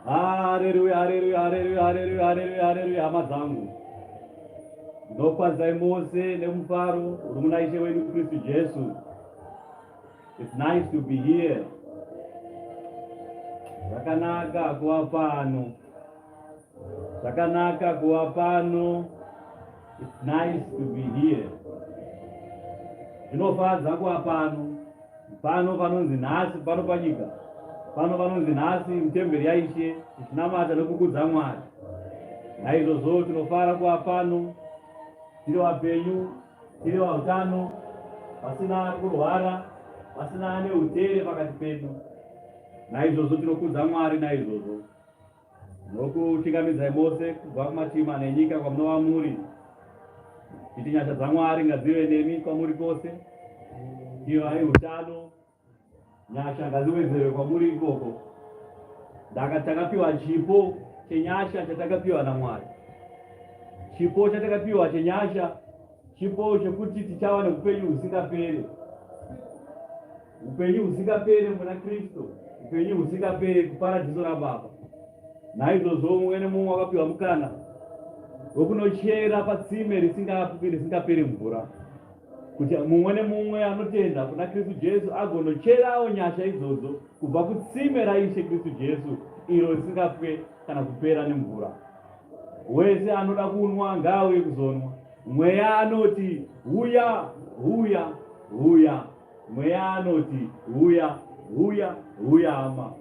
Haleluya, haleluya, haleluya, haleluya, haleluya, haleluya, hama dzangu. Ndinokwazisai mose nemufaro uri muna Ishe wedu Kristu Jesu. It's nice to be here. Zvakanaka kuva pano. Zvakanaka kuva pano. It's nice to be here. Zvinofadza kuva pano. Pano panonzi nhasi, pano panyika. Pano panonzi nhasi mutemberi yaIshe tichinamata nokukudza Mwari. Naizvozvo tinofara kuva pano tiri vapenyu, tiri vautano, pasina ari kurwara, pasina ane utere pakati pedu. Naizvozvo tinokudza Mwari naizvozvo. Nokuchingamidzai mose kubva kumativi mana enyika kwamunova muri. Iti nyasha dzaMwari ngadzive nemi kwamuri kwose. Ivai utano, nyasha ngadziwedzerwe kwamuri ikoko. Ndaka takapiwa chipo chenyasha chatakapiwa naMwari. Chipo chatakapiwa chenyasha, chipo chekuti tichava neupenyu husingaperi. Upenyu husingaperi muna Kristu, upenyu husingaperi kuparadhiso raBaba. Naizvozvo mumwe nemumwe wakapiwa mukana wekunochera patsime risingaperi mvura, kuti mumwe nemumwe anotenda kuna Kristu Jesu agonocherawo nyasha idzodzo kubva kutsime raIshe Kristu Jesu iro risingapwe kana kupera nemvura. Wese anoda kunwa ngaauye kuzonwa. Mweya anoti, Huya, huya, huya. Mweya anoti, Huya, huya, huya hama.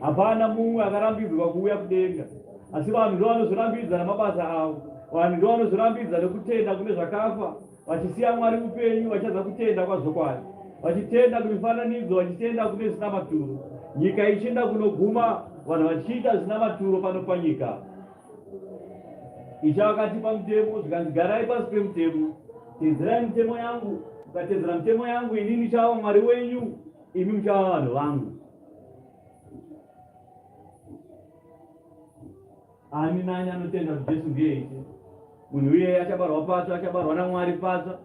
Hapana mumwe akarambidzwa kuuya kudenga, asi vanhu ndo vanozvirambidza namabasa avo. Vanhu ndo vanozvirambidza nekutenda kune zvakafa, vachisiya Mwari mupenyu, vachadza kutenda kwazvokwadi, vachitenda kumifananidzo, vachitenda kune zvisina maturo. Nyika ichienda kunoguma, vanhu vachiita zvisina maturo pano panyika. Ishe vakatipa mutemo zvikanzi garai pasi pemutemo, teedzerai mitemo yangu. Mukateedzera mitemo yangu, ini ndichava Mwari wenyu, imi muchava vanhu vangu. Ani nani anotenda kuti Jesu ndiye Ishe, munhu iyeye achabarwa patsva, achabarwa naMwari patsva,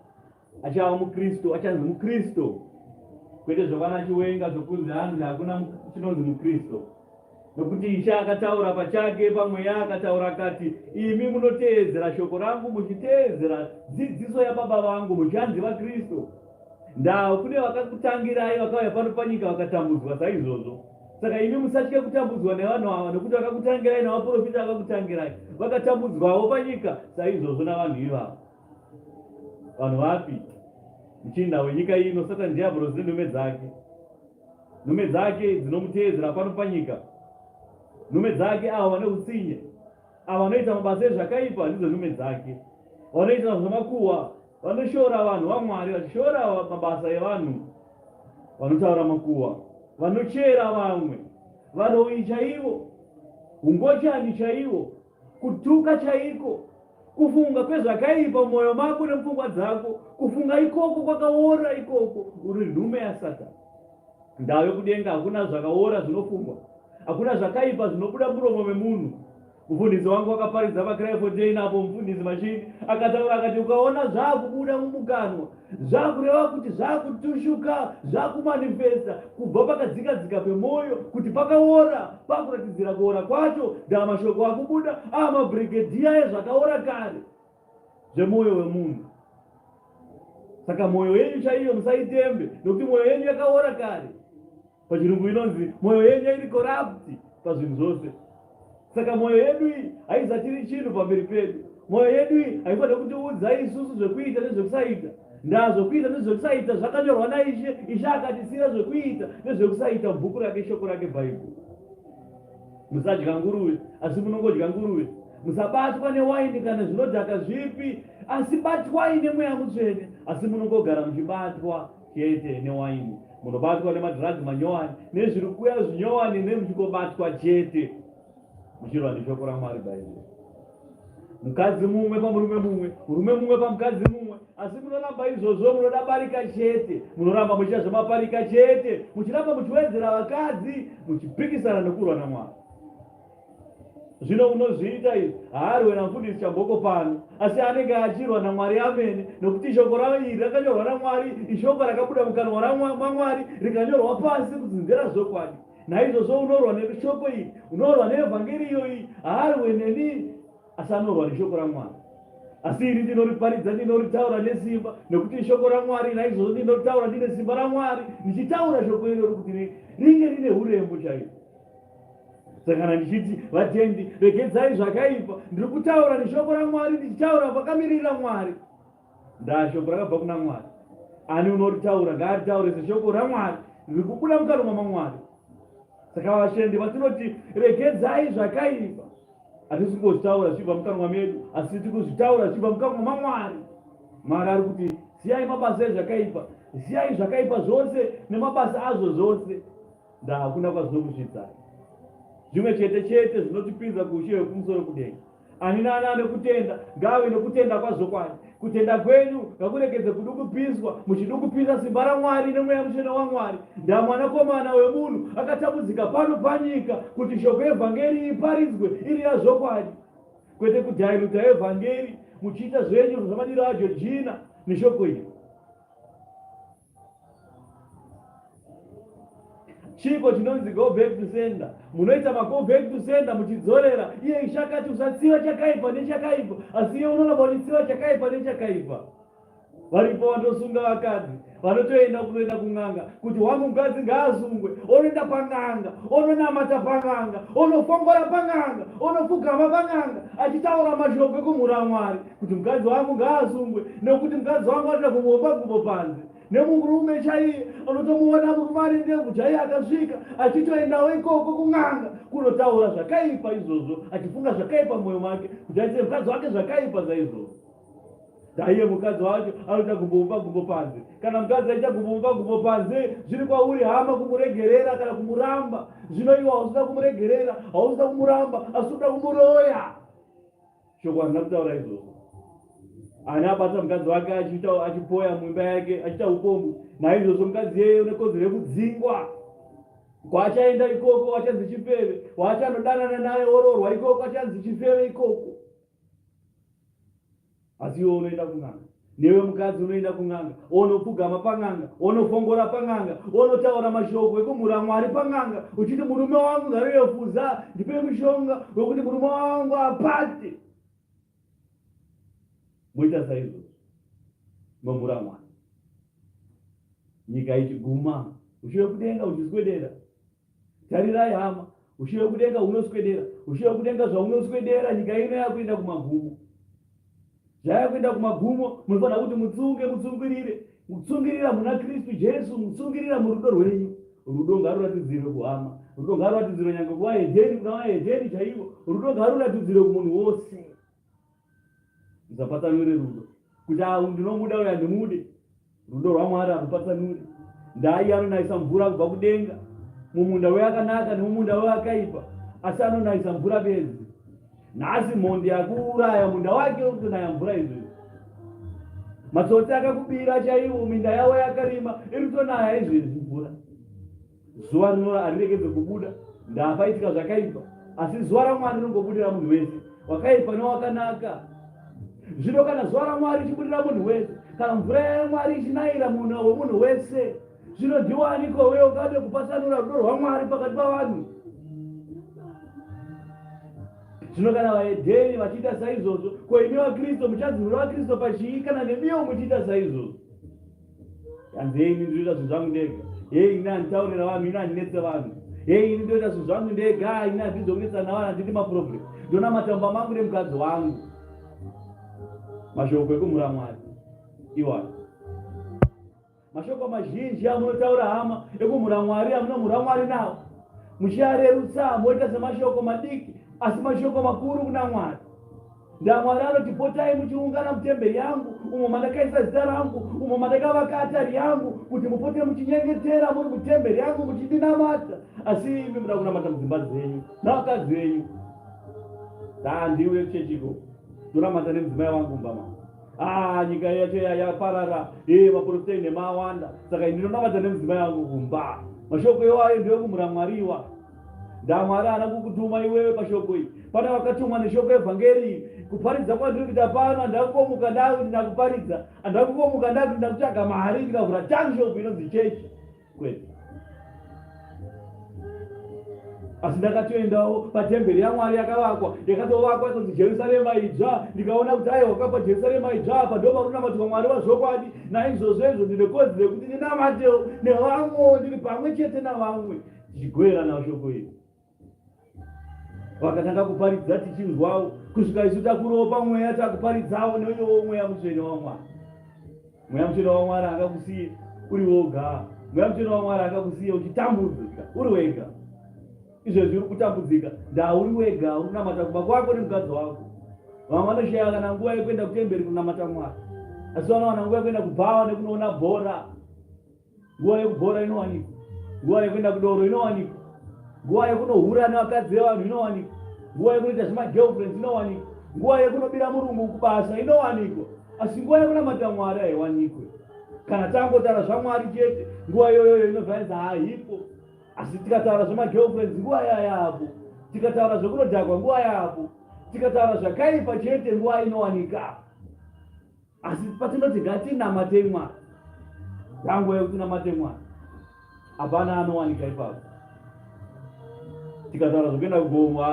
achava muKristu, achanzi muKristu, kwete zvavana Chiwenga zvokunzi hanzi hakuna chinonzi muKristu. Nokuti Ishe akataura pachake pamweya akataura akati, Imi munoteedzera shoko rangu muchiteedzera dzidziso yababa vangu muchanzi vaKristu. Ndau kune vakakutangirai vakauya pano panyika vakatambudzwa saizvozvo. Saka imi musatye kutambudzwa nevanhu ava nokuti vakakutangirai navaprofita vakakutangirai vakatambudzwawo panyika saizvozvo navanhu ivavo. Vanhu vapi? Muchinda wenyika ino Satani Diaborosi nenhume dzake. Nhume dzake dzinomuteedzera pano panyika. Nhume dzake avo vane utsinye, avo vanoita mabasa ezvakaipa ndidzo nhume dzake. Vanoita zvamakuhwa, vanoshora vanhu vaMwari, vachishora mabasa evanhu vanotaura makuhwa, vanochera vamwe, varoyi chaivo, ungochani chaiwo, kutuka chaiko, kufunga kwezvakaipa mumwoyo mako nemupfungwa dzako, kufunga ikoko kwakaora ikoko, uri nhume yaSatani. Ndau yokudenga hakuna zvakaora zvinofungwa, hakuna zvakaipa zvinobuda muromo memunhu. Mufundisi wangu wakaparidza paKraaifontein apo mufundisi Machini akataura akati ukaona zvakubuda mumukanwa zvakureva kuti zvakutushuka zvakumanifesta kubva pakadzikadzika pemwoyo kuti pakaora pakuratidzira kuora kwacho ndaa mashoko akubuda amabhirigedhiya ezvakaora kare zvemwoyo wemunhu. Saka mwoyo yenyu chaiyo musaitembe nokuti mwoyo yenyu yakaora kare. Pachirungu inonzi mwoyo yenyu iri corrupt pazvinhu zvose. Saka mwoyo yedu iyi haizatiri chinhu pamberi pedu. Mwoyo yedu iyi haifaniri kutiudza isusu zvekuita nezvekusaita. Ndaa zvekuita nezvekusaita zvakanyorwa naIshe. Ishe akatisiyira zvekuita nezvekusaita mubhuku rake, shoko rake, Bhaibheri. Musadya nguruve, asi munongodya nguruve. Musabatwa newaini kana zvinodhaka zvipi, asi batwai neMweya Mutsvene, asi munongogara muchibatwa chete newaini. Munobatwa nemadrugs manyowani nezviri kuuya zvinyowani nemuchingobatwa chete muchirwa neshoko raMwari Bhaibheri. Mukadzi mumwe pamurume mumwe, murume mumwe pamukadzi mumwe, asi munoramba izvozvo, munoda barika chete, munoramba muchiita zvemaparika chete, muchiramba muchiwedzera vakadzi, muchipikisana nekurwa naMwari. Zvino unozviita izvi, haarwe namufundisi Chamboko pano, asi anenge achirwa naMwari amene, nokuti shoko ravo iri rakanyorwa naMwari, ishoko rakabuda mukanwa maMwari rikanyorwa pasi kuti nderazvokwadi. Naizvozvo unorwa neshoko iri, unorwa neevhangeri iyoyi, haarwe neni, asi anorwa neshoko raMwari. Asi ini ndinoriparidza, ndinoritaura nesimba, nekuti ishoko raMwari. Naizvozvo ndinoritaura ndine simba raMwari, ndichitaura shoko iroro kuti ringe rine uremu chaizvo. Saka kana ndichiti vatendi, regedzai zvakaipa, ndiri kutaura neshoko raMwari, ndichitaura pakamirira Mwari. Ndaa shoko rakabva kuna Mwari. Ani unoritaura ngaaritaure seshoko raMwari riri kubuda mukanwa maMwari. Saka vashendi vatinoti regedzai zvakaipa, hatisi kungozvitaura zvichibva mukanwa medu, asi tiri kuzvitaura zvichibva mukanwa maMwari. Mwari ari kuti siyai mabasa ezvakaipa, siyai zvakaipa zvose nemabasa azvo zvose. Ndaa hakuna kwazvinokusvitsai. Zvimwe chete chete zvinotipinza kuushe hwekumusoro kudenga. Ani naani ane kutenda ngaave nokutenda kwazvokwadi. Kutenda kwenyu ngakuregedze kudukupiswa, muchidukupisa simba raMwari neMweya Mutsvene waMwari. Ndaa Mwanakomana wemunhu akatambudzika pano panyika kuti shoko yevhangeri iparidzwe iri yazvokwadi, kwete kudhailuta evhangeri muchiita zvenyu zvamadiro aJojina neshoko iri. Chiiko chinonzi go back to sender? Munoita ma go back to sender muchidzorera. Iye Ishe akati usatsiva chakaipa nechakaipa, asi iye unoramba uchitsiva chakaipa nechakaipa. Varipo vanotosunga vakadzi vanotoenda kunoenda kun'anga kuti wangu mukadzi ngaasungwe, onoenda pan'anga, ononamata pan'anga, onofongora pan'anga, onopfugama pan'anga achitaura mashoko ekumhura Mwari kuti mukadzi wangu ngaasungwe nekuti mukadzi wangu anoda kumuomba gumbo panze. Nemurume chaiye unotomuona murume ane ndebvu chaiye akasvika achitoendawo ikoko kun'anga kunotaura zvakaipa izvozvo achifunga zvakaipa mwoyo make kuti aitire mukadzi wake zvakaipa saizvozvo. Daiye mukadzi wacho anoita gumbo gumbo panze. Kana mukadzi aita gumbo gumbo panze, zviri kwauri hama kumuregerera kana kumuramba. Zvino iwe hausida kumuregerera, hausida kumuramba, asi unoda kumuroya. Shoko harina kutaura izvozvo. Ani abata mukadzi wake achiita achipoya muimba yake achiita upombwe, naizvozvo mukadzi yeye une kodzero yekudzingwa. Kwaachaenda ikoko achanzi chifeve, waachanodanana naye oroorwa ikoko achanzi chifeve ikoko. Asi iwe unoenda kun'anga, newe mukadzi unoenda kun'anga, wonopfugama pan'anga, wonofongora pan'anga, wonotaura mashoko ekumhura Mwari pan'anga, uchiti murume wangu ngaruye fuza, ndipe mushonga wekuti murume wangu apate. Moita saizvozvo, momhura Mwari. Nyika ichiguma, ushe wekudenga uchiswedera. Tarirai hama, ushe wekudenga hunoswedera, ushe wekudenga zvaunoswedera, nyika ino yakuenda kumagumo. Zvayakuenda kumagumo, munofanira kuti mutsunge, mutsungirire, mutsungirira muna Kristu Jesu, mutsungirira murudo rwenyu. Rudo ngaruratidzirwe kuhama, rudo ngaruratidzirwe nyange kuvahedheni, kuna vahedheni chaivo, rudo ngaruratidzirwe kumunhu wose. Musapatsanure rudo kuti ah, ndinomuda uyo handimude. Rudo rwaMwari harupatsanuri. Ndai anonayisa mvura kubva kudenga mumunda weakanaka nemumunda weakaipa, asi anonayisa mvura bedzi. Nhasi mhondi yakuuraya munda wake uri kutonaya mvura izvezvi. Matsotsi akakubira chaiwo minda yavo yakarima iri kutonaya izvezvi mvura. Zuva rinora hariregedze kubuda, ndapaitika zvakaipa, asi zuva raMwari rinongobudira munhu wese, wakaipa newakanaka. Zvino kana zuva raMwari richibudira munhu wese, kana mvura yaMwari ichinayira munhu wemunhu wese, zvino ndiwaniko uye ungade kupatsanura rudo rwaMwari pakati pavanhu? Zvino kana vahedheni vachiita saizvozvo, ko imi vaKristu muchanzi muri vaKristu pachii kana nemiwo muchiita saizvozvo? Hanzi hei ini ndinoita zvinhu zvangu ndega. Hei ini handitaurira vanhu, ini handinetse vanhu. Hei ini ndinoita zvinhu zvangu ndega, ini handidi zvokunetsana navanhu, handidi maproblem. Ndonamata mumba mangu nemukadzi wangu. Mashoko ekumhura Mwari iwayo. Mashoko mazhinji amunotaura hama ekumhura Mwari amunomhura Mwari nawo. Muchiarerutsa moita semashoko madiki asi mashoko makuru kuna Mwari. NdaMwari anoti, Potai muchiungana mutemberi yangu, umo mandakaisa zita rangu, umo mandakavaka atari yangu, kuti mupote muchinyengetera muri mutemberi yangu muchindinamata. Asi imi muda kunamata mudzimba dzenyu navakadzi venyu. Handiuye kuchechiko, ndonamata nemudzimai wangu mumba mangu. Ah, nyika yacho yaparara, ee maprofita enhema awanda, saka ini ndinonamata nemudzimai wangu kumba. Mashoko iwayo ndeekumhura Mwari iwa. NdaMwari haana kukutuma iwewe pashoko iri. Pane vakatumwa neshoko evhangeri iri. Kuparidza kwandiri kuita pano handina kungomuka ndakuti ndakuparidza. Handina kungomuka ndakuti ndakutsvaga mari ndikavhura tank shop inonzi chechi. Kwete. Asi ndakatoendawo patemberi yaMwari yakavakwa, yakatovakwa inonzi Jerusarema idzva, ndikaona kuti aiwa kwapa Jerusarema idzva apa ndo parikunamatwa Mwari wazvokwadi. Naizvozvo izvo ndine kodzero yekuti ndinamatewo nevamwewo ndiri pamwe chete navamwe. Tichigoverana shoko iri. Vakatanga kuparidza tichinzwawo kusvika isu takurowo pamweya takuparidzawo neuyowo mweya mutsvene waMwari. Mweya mutsvene waMwari angakusiye uri woga. Mweya mutsvene waMwari angakusiye uchitambudzika uri wega. Izvezvi uri kutambudzika ndauri wega uri kunamata kumba kwako nemukadzi wako. Vamwe vanoshaya kana nguva yekuenda kutemberi kunamata Mwari, asi vanowana nguva yekuenda kubhawa nekunoona bhora. Nguva yekubhora inowanikwa, nguva yekuenda kudoro inowanikwa, nguva yekunohura nevakadzi vevanhu inowanikwa, nguva yekunoita zvemagirlfriends inowanikwa, nguva yekunobira murungu kubasa inowanikwa, asi nguva yekunamata Mwari haiwanikwe. Kana tangotaura zvaMwari chete, nguva iyoyoyo inobva haipo. Asi tikataura zvemagirlfriends nguva yayapo, tikataura zvekunodhakwa nguva yapo, tikataura zvakaipa chete nguva inowanika. Asi patinoti ngatinamatei Mwari, yanguva yekuti tinamate Mwari, hapana anowanika ipapo. Tikataura zvekuenda kugomo,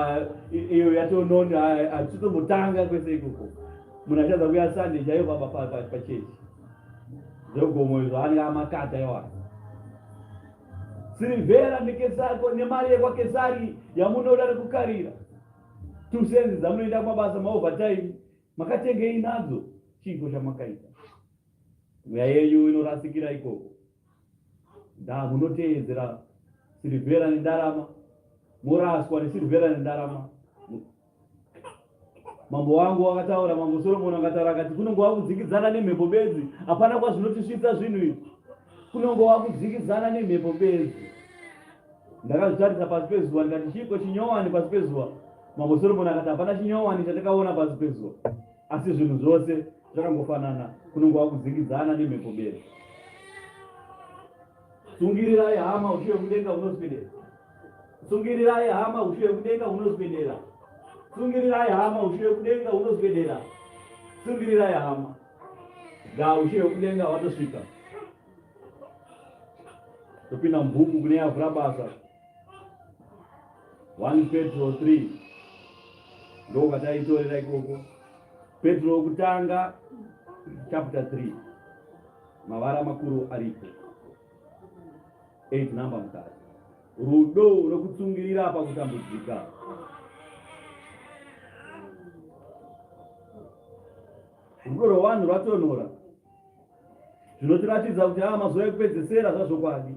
iyo yatononi hatitombotanga kwese ikoko. Munhu achaza kuya Sunday chaiyo pachechi. Zvegomo izvo anenge amakata iwayo. Sirivhera nekesako nemari yekwaKesari yamunoda nekukarira. Tusenzi dzamunoenda kumabasa maovertime makatengei nadzo? Chiiko chamakaita? Mweya yenyu inorasikira ikoko. Ndaa munoteedzera sirivhera nendarama, moraswa nesirivhera nendarama. Mambo wangu wakataura, Mambo Solomon akataura akati kunongova kudzikidzana nemhepo bedzi, hapana kwazvinotisvitsa zvinhu izvi. Kunongova kudzikidzana nemhepo bedzi. Ndakazvitarisa pasi pezuva ndikati chiiko chinyowani pasi pezuva? Mambo Solomon akati hapana chinyowani chatakaona pasi pezuva. Asi zvinhu zvose zvakangofanana, kunongova kudzikidzana nemhepo bedzi. Tsungirirai hama, ushe hwekudenga hunoswedera. Tsungirirai hama, ushe hwekudenga hunoswedera. Tsungirirai hama, ushe hwekudenga hunoswedera. Tsungirirai hama. Ga ushe hwekudenga hwatosvika. Topinda mubhuku kune yavhura basa. 1 Petro 3 ndokataitorera ikoko. Petro wokutanga chapter 3 mavara makuru aripo 8 number mukati rudo nokutsungirira pakutambudzika rudo rwevanhu rwatonhora Zvinotiratidza kuti ava mazuva ekupedzesera zvazvokwadi.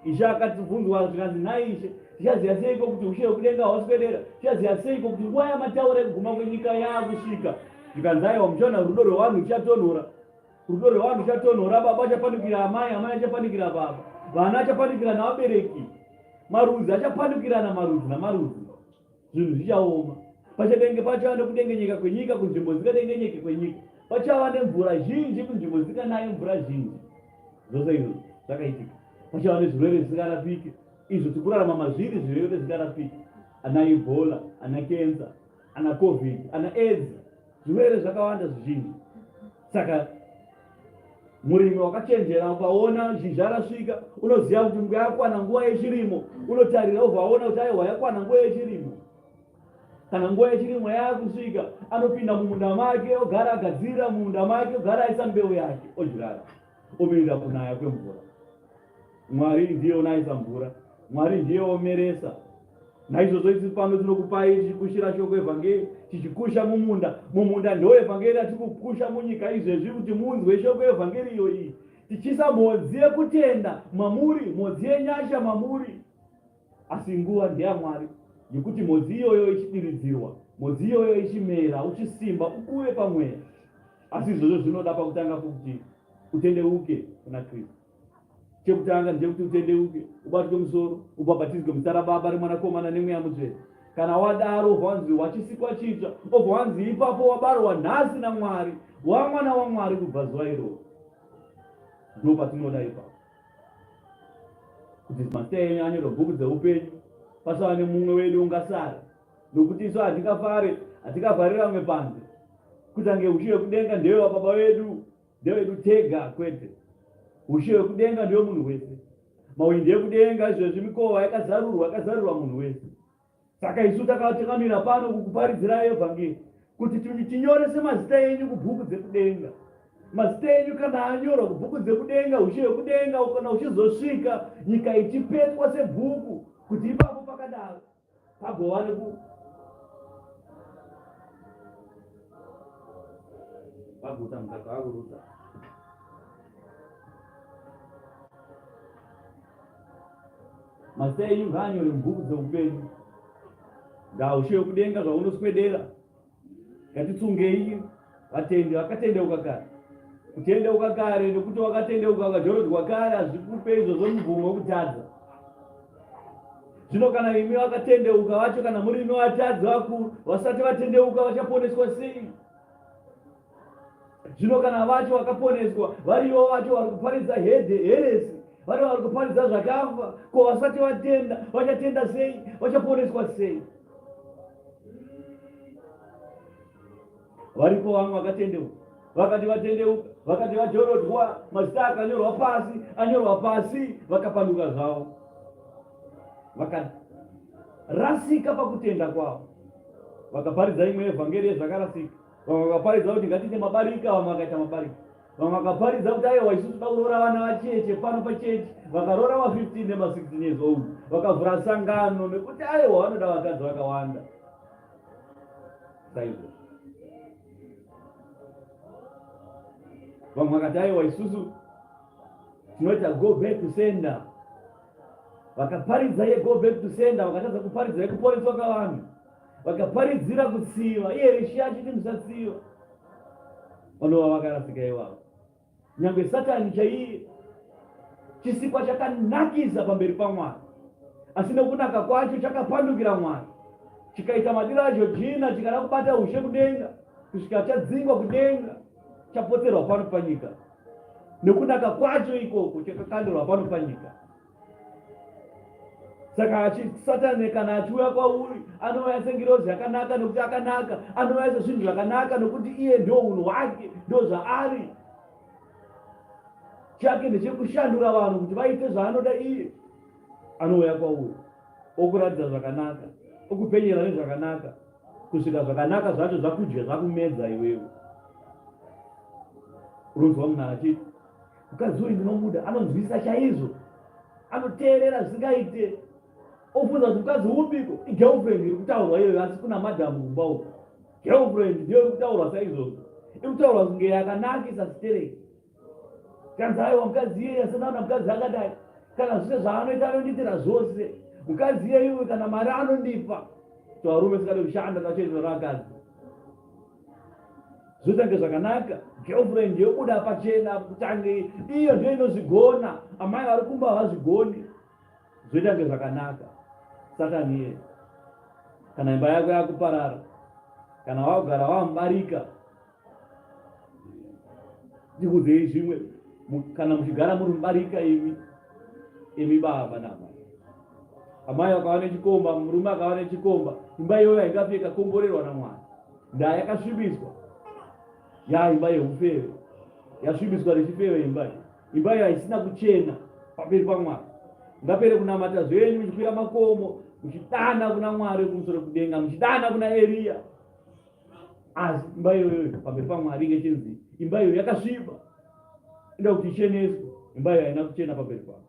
Ishe akatibvunzwa zvikanzi, Nhai Ishe, tichaziva seiko kuti ushe hwekudenga hwaswedera? Tichaziva seiko kuti nguva yamataura yekuguma kwenyika yaakusvika? Zvikanzi, Aiwa, muchaona rudo rwevanhu ruchatonhora. Rudo rwevanhu ruchatonhora, baba achapandukira amai, amai achapandukira baba, vana achapandukira navabereki, marudzi achapandukirana marudzi namarudzi. Zvinhu zvichaoma. Pachanenge pachava nekudengenyeka kwenyika kunzvimbo dzisingadengenyeke kwenyika. Pachava nemvura zhinji kunzvimbo dzisinganaye mvura zhinji. Zvose izvo zvakaitika. Pachava nezvirwere zvisingarapike. Izvo tiri kurarama mazviri zvirwere zvisingarapike. Ana Ebola, ana cancer, ana COVID, ana AIDS. Zvirwere zvakawanda zvizhinji. Saka Murimi wakachenjera ukaona zhizha rasvika unoziva kuti nguva yakwana nguva yechirimo unotarira obva aona kuti aiwa yakwana nguva yechirimo kana nguva yechirimo yakusvika anopinda mumunda make ogara agadzirira mumunda make ogara aisa mbeu yake odyara omirira kunaya kwemvura Mwari ndiye unaisa mvura, Mwari ndiye omeresa. Naizvozvo isu pano tinokupai tichikushira shoko evhangeri, tichikusha mumunda. Mumunda ndo evhangeri yatiri kukusha munyika izvezvi kuti munzwe shoko evhangeri iyoyi, tichiisa mhodzi yekutenda mamuri, mhodzi yenyasha mamuri. Asi nguva ndeyaMwari yekuti mhodzi iyoyo ichidiridzirwa, mhodzi iyoyo ichimera, uchisimba, ukure pamweya. Asi izvozvo zvinoda pakutanga kuti utendeuke kuna Kristu. Chekutanga ndechekuti utendeuke, ubatwe musoro, ubhabhatidzwe muzita raBaba, reMwanakomana neMweya Mutsvene. Kana wadaro obva wanzi wachisikwa chitsva, obva wanzi ipapo wabarwa nhasi naMwari, wamwana waMwari kubva zuva iroro. Ndo patinoda ipapo kuti mazita enyu anyorwe bhuku dzeupenyu, pasava nemumwe wedu ungasara, nokuti isu hatingafare, hatingavharira vamwe panze. Kutange ushe hwekudenga ndewe wababa vedu. Ndewedu tega kwete. Ushe hwekudenga ndewe munhu wese. Mahwindi ekudenga izvezvi mikova yakazarurwa yakazarurwa munhu wese. Saka isu takatekamira pano kukuparidzirai evhangeri kuti tinyorese mazita enyu kubhuku dzekudenga. Mazita enyu kana anyorwa kubhuku dzekudenga, ushe hwekudenga kana uchizosvika nyika ichipetwa sebhuku kuti ipapo pakadaro pagova neku vaguta mukaka vakurutsa mazita enyu ngaanyore mubhuku dzeupenyu ngaushe wekudenga zvaunoswedera Ngatitsungei vatendi vakatendeuka kare. Kutendeuka kare nekuti wakatendeuka ukajorodzwa kare hazvikupe izvozvo mubvumo wekutadza. Zvino kana imi vakatendeuka vacho kana muri imi vatadzi vakuru vasati vatendeuka vachaponeswa sei? Zvino kana vacho vakaponeswa varivo vacho vari kuparidza hedhe heresi vari vari kuparidza zvakafa ko vasati vatenda vachatenda sei vachaponeswa sei? Varipo vamwe vakatendeuka, vakati vatendeuka, vakati vajorodwa, mazita akanyorwa pasi, anyorwa pasi, vakapanduka zvavo, vakarasika pakutenda kwavo, vakaparidza imwe evhangeri yezvakarasika. Vamwe vakaparidza kuti ngatiite mabarika, vamwe vakaita mabarika. Vamwe vakaparidza kuti aiwa isu toda kuroora vana vacheche pano pachechi, vakaroora ma 15 nema 16 years old, vakavhura sangano nekuti aiwa vanoda vakadzi vakawanda. Saizvo. Vamwe vakati aiwa isusu tinoita go back to sender. Vakaparidza ye go back to sender, vakatadza kuparidza yekuporeswa kavanhu. Vakaparidzira kutsiva, iye Rishi achiti musatsiva. Vanova vakarasika ivavo. Nyangwe Satani chaiye chisikwa chakanakisa pamberi paMwari, asi nokunaka kwacho chakapandukira Mwari, chikaita madiro aJojina, chikada kubata ushe kudenga kusvika chadzingwa kudenga, chapotserwa pano panyika. Nokunaka kwacho ikoko chakakandirwa pano panyika. Saka Satani kana achiuya kwauri anouya sengirozi yakanaka nokuti akanaka, anouya sezvinhu zvakanaka nokuti iye ndio unhu hwake, ndio zvaari. Chake ndechekushandura vanhu kuti vaite zvaanoda iye. Anouya kwauri okuratidza zvakanaka, okupenyera nezvakanaka kusvika zvakanaka zvacho zvakudya zvakumedza iwewe. Unonzwa munhu achiti Mukadzi uyu ndinomuda, anonzwisa chaizvo, anoteerera zvisingaite. Ofunza kuti mukadzi upiko? Igirlfriend iri kutaurwa iyoyo, asi kuna madam kumba uko. Girlfriend ndiyo iri kutaurwa saizvozvo, iri kutaurwa kunge yakanakisa sitereki. Kanzi aiwa mukadzi iyeye asina mukadzi akadai, kana zvese zvaanoita anondiitira zvose. Mukadzi iyeyu kana mari anondipa. Varume singade kushanda tachoitira vakadzi. Zvotange zvakanaka, girlfriend yobuda pachena kutange iyo ndiyo inozvigona, amai vari kumba havazvigoni. Zvoitange zvakanaka. Satani iye kana imba yako yakuparara, kana wakugara wamubarika, ndikudzei zvimwe, kana muchigara muri mubarika imi imi baba namai, amai vakava nechikomba, murume akava nechikomba, imba iyoyo haingafi ikakomborerwa naMwari. Ndaa yakasvibiswa yaa imba yeufeve, yasvibiswa nechifeve imba iyi. Imba iyo haisina kuchena pamberi paMwari. Mungapere kunamata zvenyu muchikwira makomo, muchidana kuna Mwari wekumusoro kudenga, muchidana kuna Eriya, asi imba iyoyo pamberi paMwari inge chinzi imba iyo yakasviba, inoda kuti icheneswe. Imba iyo haina kuchena pamberi pavo.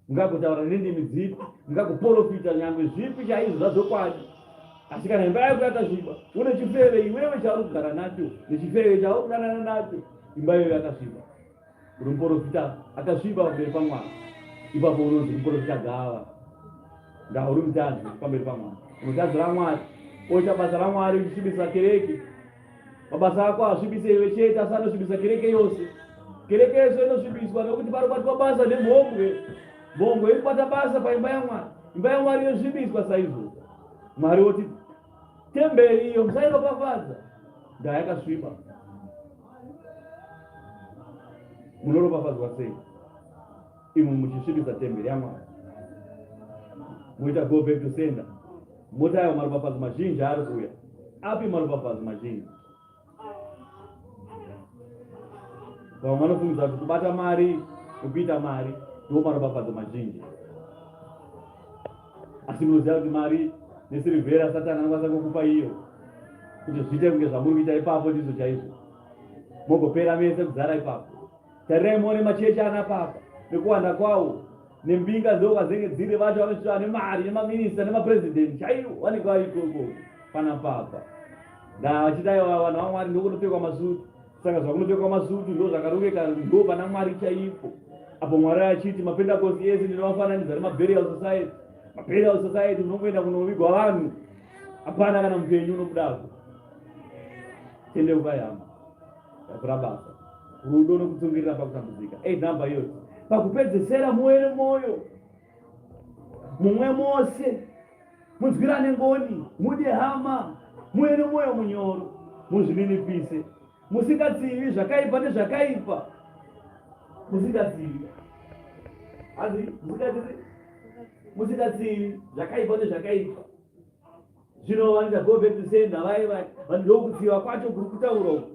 Mungagotaura nendimi dzipi, mungagoporofita nyangwe zvipi chaizvo zvazvokwadi, asi kana imba yako yakasviba, une chifeve iwewe chauri kugara nacho nechifeve chauri kudanana nacho, imba iyoyo yakasviba. Uri muporofita akasviba pamberi paMwari, ipapo unonzi muporofita gava. Ndaa uri mutadzi pamberi paMwari, unotadzira Mwari, oita basa raMwari uchisvibisa kereke. Mabasa ako asvibise iwe chete, asi anosvibisa kereke yose. Kereke yose inosvibiswa nekuti panobatwa basa nemhombwe. Mhombwe iri kubata basa paimba yaMwari. Imba yaMwari yosvibiswa saizvozvo. Mwari woti temberi iyo musairopafadza, ndaa yakasviba. Munoropafadzwa sei imwe muchisvibisa temberi yaMwari? Moita go back to sender. Moti aiwa maropafadzo mazhinji ari kuuya. Api maropafadzo mazhinji? Vamwe vanofungidza kuti kubata mari nekuita mari ndiwo maropafadzo mazhinji. Asi munoziva kuti mari nesirivhera Satani anokwanisa kukupa iyo kuti zviite kunge zvamuri kuita ipapo ndizvo chaizvo. Mogopera mese kuzara ipapo. Tarirai muone machechi ana papa nekuwanda kwawo nembinga ndokwadzenge dziri vacho vanosvika vane mari nemaminista nemapresident chaivo vanenge vari ikoko pana papa ndaa vachiti aiwa vanhu vamwari ndokunopfekwa masutu saka zvakunopfekwa masutu ndo zvakarongeka ndo pana mwari chaipo apo mwari achiti mapendakosti ese ndinovafananidza nemaburial society maburial society munongoenda kunovigwa vanhu hapana kana mupenyu unobudapo tendeukai hama Takura basa. Rudo nokutsungirira pakutambudzika. Ei number iyoyo. Pakupedzesera muve nemwoyo mumwe mose, munzwirane ngoni, mude hama, muve nemwoyo munyoro, muzvininipise, musingatsivi zvakaipa nezvakaipa, musingatsivi hanzi musingatsivi musingatsivi zvakaipa nezvakaipa. Zvino vanoita go back to sender vaye vaye ndokutsiva kwacho kuri kutaura uku.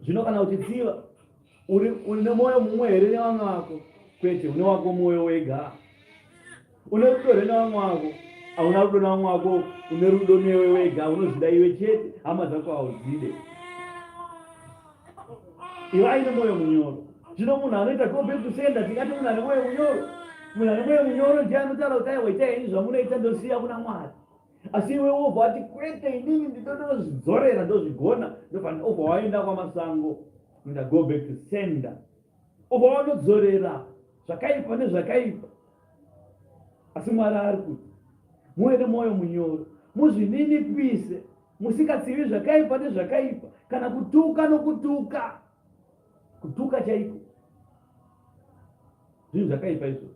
Zvino kana uchitsiva uri une mwoyo mumwe here nevamwe vako? Kwete, une wako mwoyo wega. Une rudo here nevamwe vako? Hauna rudo nevamwe vako, une rudo newe wega, unozvida iwe chete, hama dzako haudzide. Ivai nemwoyo munyoro. Zvino munhu anoita go back to sender, tingati munhu ane mwoyo munyoro. Munhu ane mwoyo munyoro ndiye anotaura kuti aiwa itai henyu zvamunoita ndosiya kuna Mwari. Asi iwe wobva wati kwete inini ndinotozvidzorera ndozvigona ndofanira obva waenda kwamasango kuita go back to sender. Obva wanodzorera zvakaipa nezvakaipa. Asi Mwari ari kuti muve nemwoyo munyoro, muzvininipise, musikatsivi zvakaipa nezvakaipa, kana kutuka nokutuka. Kutuka chaiko zvinhu zvakaipa izvozvo.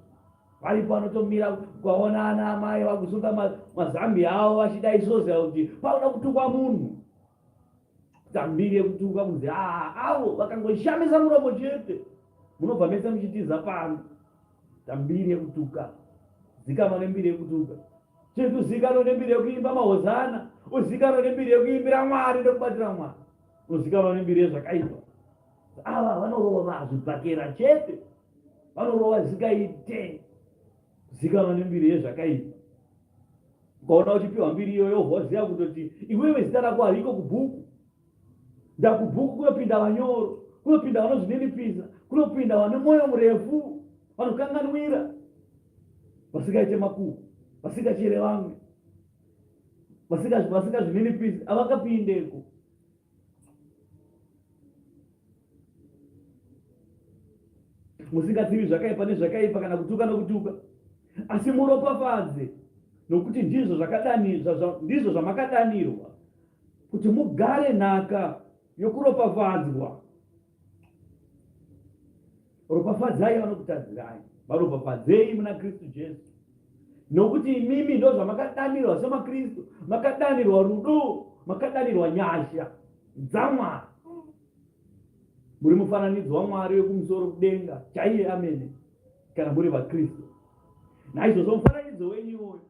Varipo vanotomira ukaona ana amai vakusunga mazambi avo vachida isoziva kuti pauda kutukwa munhu tambiri yekutuka kunzi aa avo vakangoshamisa muromo chete munobva mese muchitiza pano. Tambiri yekutuka. Zikanwa nembiri yekutuka. Chiri kuzikanwa nembiri yekuimba mahozana. Uzikanwa nembiri yekuimbira Mwari nekubatira Mwari. Unozikanwa nembiri yezvakaipa. Ava vanorova zvibhakera chete. Vanorova zvisingaite. Kuzikanwa nembiri yezvakaipa. Ukaona uchipiwa mbiri iyoyo woziva kutoti iwewe zita rako hariko kubhuku. Ndakubhuku kunopinda vanyoro, kunopinda vanozvininipisa, kunopinda vane mwoyo murefu, vanokanganwira, vasingaite makuhwa, vasingachere vamwe, vasingazvininipisi, havangapindeko. Musingatsivi zvakaipa nezvakaipa kana kutuka nokutuka, asi muropafadze, nokuti ndizvo ndizvo zvamakadanirwa kuti mugare nhaka yokuropafadzwa. Ropafadzai vanokutadzirai, varopafadzei muna Kristu Jesu. Nokuti imimi ndozvamakadanirwa semaKristu, makadanirwa rudo, makadanirwa nyasha dzaMwari. Muri mufananidzo waMwari wekumusoro kudenga chaiye amene, kana muri vaKristu. Naizvozvo mufananidzo wenyu iwoyo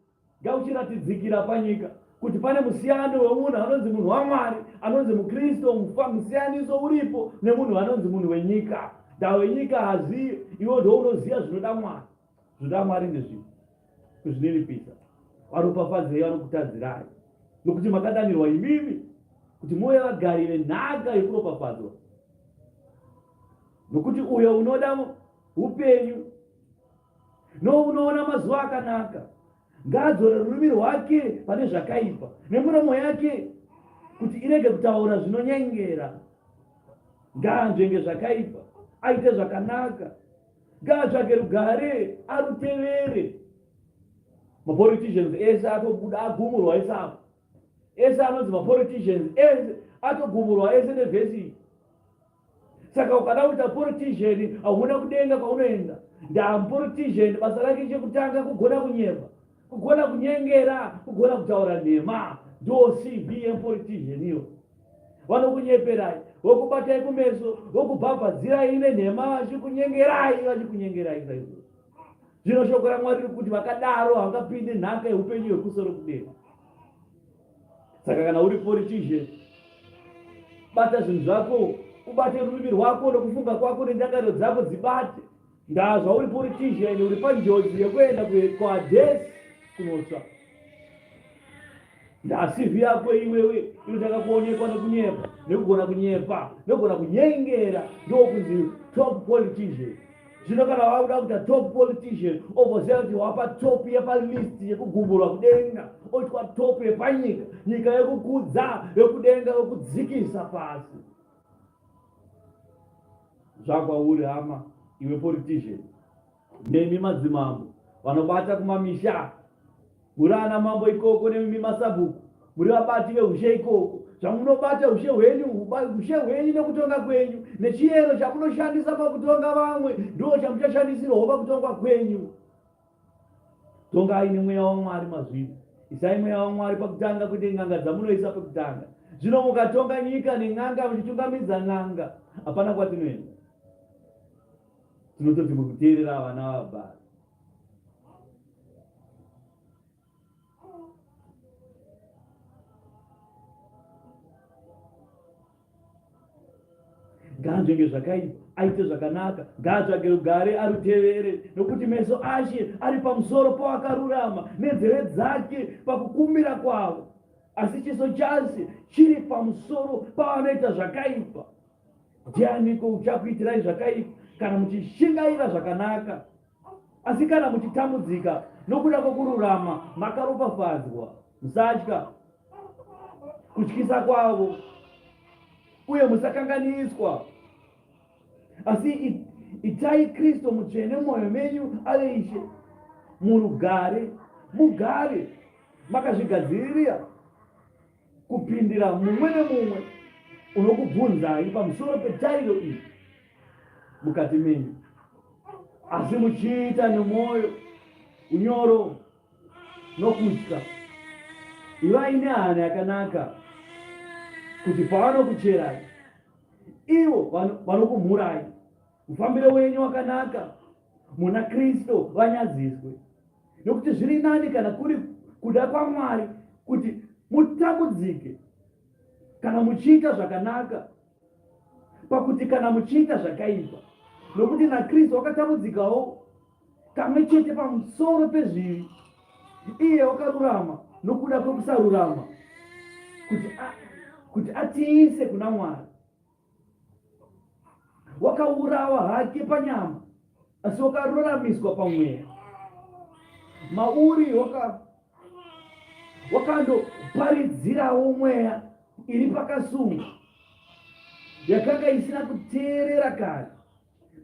Ngauchiratidzikira panyika kuti pane musiyano wemunhu anonzi munhu waMwari, anonzi muKristu, musiyaniso uripo nemunhu anonzi munhu wenyika. Ndaa wenyika hazivi, iwe ndo unoziva zvinoda Mwari. Zvinoda Mwari ndezvipi? Kuzvininipisa. Varopafadzei vanokutadzirai, nokuti makadanirwa imimi kuti muve vagari venhaka yekuropafadzwa. Nokuti uyo unoda upenyu Nounoona mazuva akanaka, ngaadzore rurimi rwake pane zvakaipa, nemiromo yake kuti irege kutaura zvinonyengera. Ngaanzvenge zvakaipa, aite zvakanaka, ngaatsvake rugare, arutevere. Mapoliticians ese atobuda agumurwa ese apo, ese anonzi mapoliticians ese atogumurwa ese nevhesi iyi. Saka ukada kuita politician hauna kudenga kwaunoenda. Ndaamupolitician basa rake chekutanga kugona kunyepa, kugona kunyengera, kugona kutaura nhema. Ndo CV yemupolitician iyo. Vanokunyeperai, vokubatai kumeso, vokubhabhadzirai nenhema vachikunyengerai, vachikunyengerai saizvozvo. Zvino shoko raMwari riri kuti vakadaro havangapindi nhaka yeupenyu hwekusoro kudenga. Saka kana uri politician, bata zvinhu zvako, ubate rurimi rwako nokufunga kwako nendangariro dzako dzibate. Ndaa zvauri politician, uri panjodzi yekuenda kuHades kunotsva. Ndaa CV yako iwewe inotanga kuonekwa nekunyepa, nekugona kunyepa, nekugona kunyengera, ndokunzi top politician. Zvino kana wakuda kuita top politician ovoziva kuti wapa top yepalist yekugumburwa kudenga oitwa top yepanyika nyika yekukudza yekudenga yokudzikisa pasi zvakwauri hama iwe politician nemi madzimambo vanobata kumamisha Muri ana mambo ikoko nemimi masabhuku muri vabati veushe ikoko. Zvamunobata ushe hwenyu, ushe hwenyu nekutonga kwenyu nechiyero chamunoshandisa pakutonga vamwe ndo chamuchashandisirwawo pakutongwa kwenyu. Tongai nemweya waMwari mazviri. Isai mweya waMwari pakutanga kwete n'anga dzamunoisa pekutanga. Zvino mukatonga nyika nen'anga muchitungamidza n'anga hapana kwatinoenda. Tinototi muri kuteerera vana vabhari. Ngaanzvenge zvakaipa, aite zvakanaka, ngaatsvage rugare arutevere, nokuti meso aShe ari pamusoro powakarurama, nenzeve dzake pakukumbira kwavo, asi chiso chaShe chiri pamusoro pavanoita zvakaipa. Ndianiko uchakuitirai zvakaipa kana muchishingaira zvakanaka? Asi kana muchitambudzika nokuda kwokururama, makaropafadzwa. Musatya kutyisa kwavo, uye musakanganiswa. Asi itai Kristu mutsvene mumwoyo menyu ave Ishe. Murugare, mugare makazvigadzirira kupindira mumwe nemumwe unokubvunzai pamusoro petariro iyi mukati menyu, asi muchiita nemwoyo unyoro nokutya. Ivai nehana yakanaka kuti pavanokucherai ivo vanokumhurai, mufambiro wenyu wakanaka muna Kristu vanyadziswe. Nokuti zviri nani kana kuri kuda kwaMwari kuti mutambudzike kana muchiita zvakanaka, pakuti kana muchiita zvakaipa. Nokuti naKristu wakatambudzikawo kamwe chete pamusoro pezvivi, iye wakarurama nokuda kwekusarurama, kuti atiise kuna Mwari. Wakaurawa hake panyama, asi wakaruramiswa pamweya. Mauri wakandoparidzirawo mweya iri pakasungwa, yakanga isina kuteerera kare,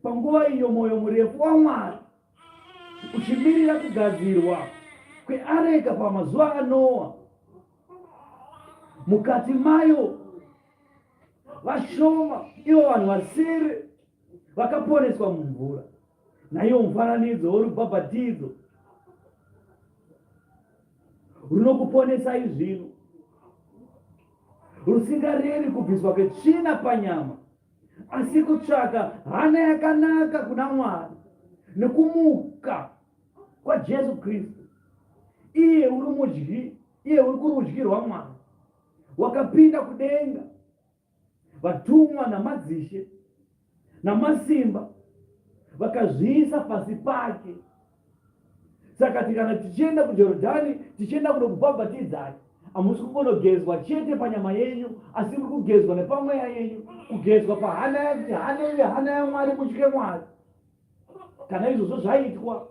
panguva iyo mwoyo murefu waMwari uchimirira kugadzirwa kweareka pamazuva aNoa. Mukati mayo vashoma ivo vanhu vasere vakaponeswa mumvura. Naiwo mufananidzo worubhabhatidzo runokuponesai zvino, rusingarevi kubviswa kwetsvina panyama, asi kutsvaka hana yakanaka kuna Mwari nekumuka kwaJesu Kristu. Iye uri mudyi, iye uri kurudyi rwaMwari, wakapinda kudenga, vatumwa namadzishe namasimba vakazviisa pasi pake. Saka tikana tichienda kuJorodhani, tichienda kunokubhabhatidzai, hamusi kungonogezwa chete panyama yenyu, asi muri kugezwa nepamweya yenyu, kugezwa pahana, kuti hana ive hana yaMwari, mutye Mwari. Kana izvozvo zvaitwa,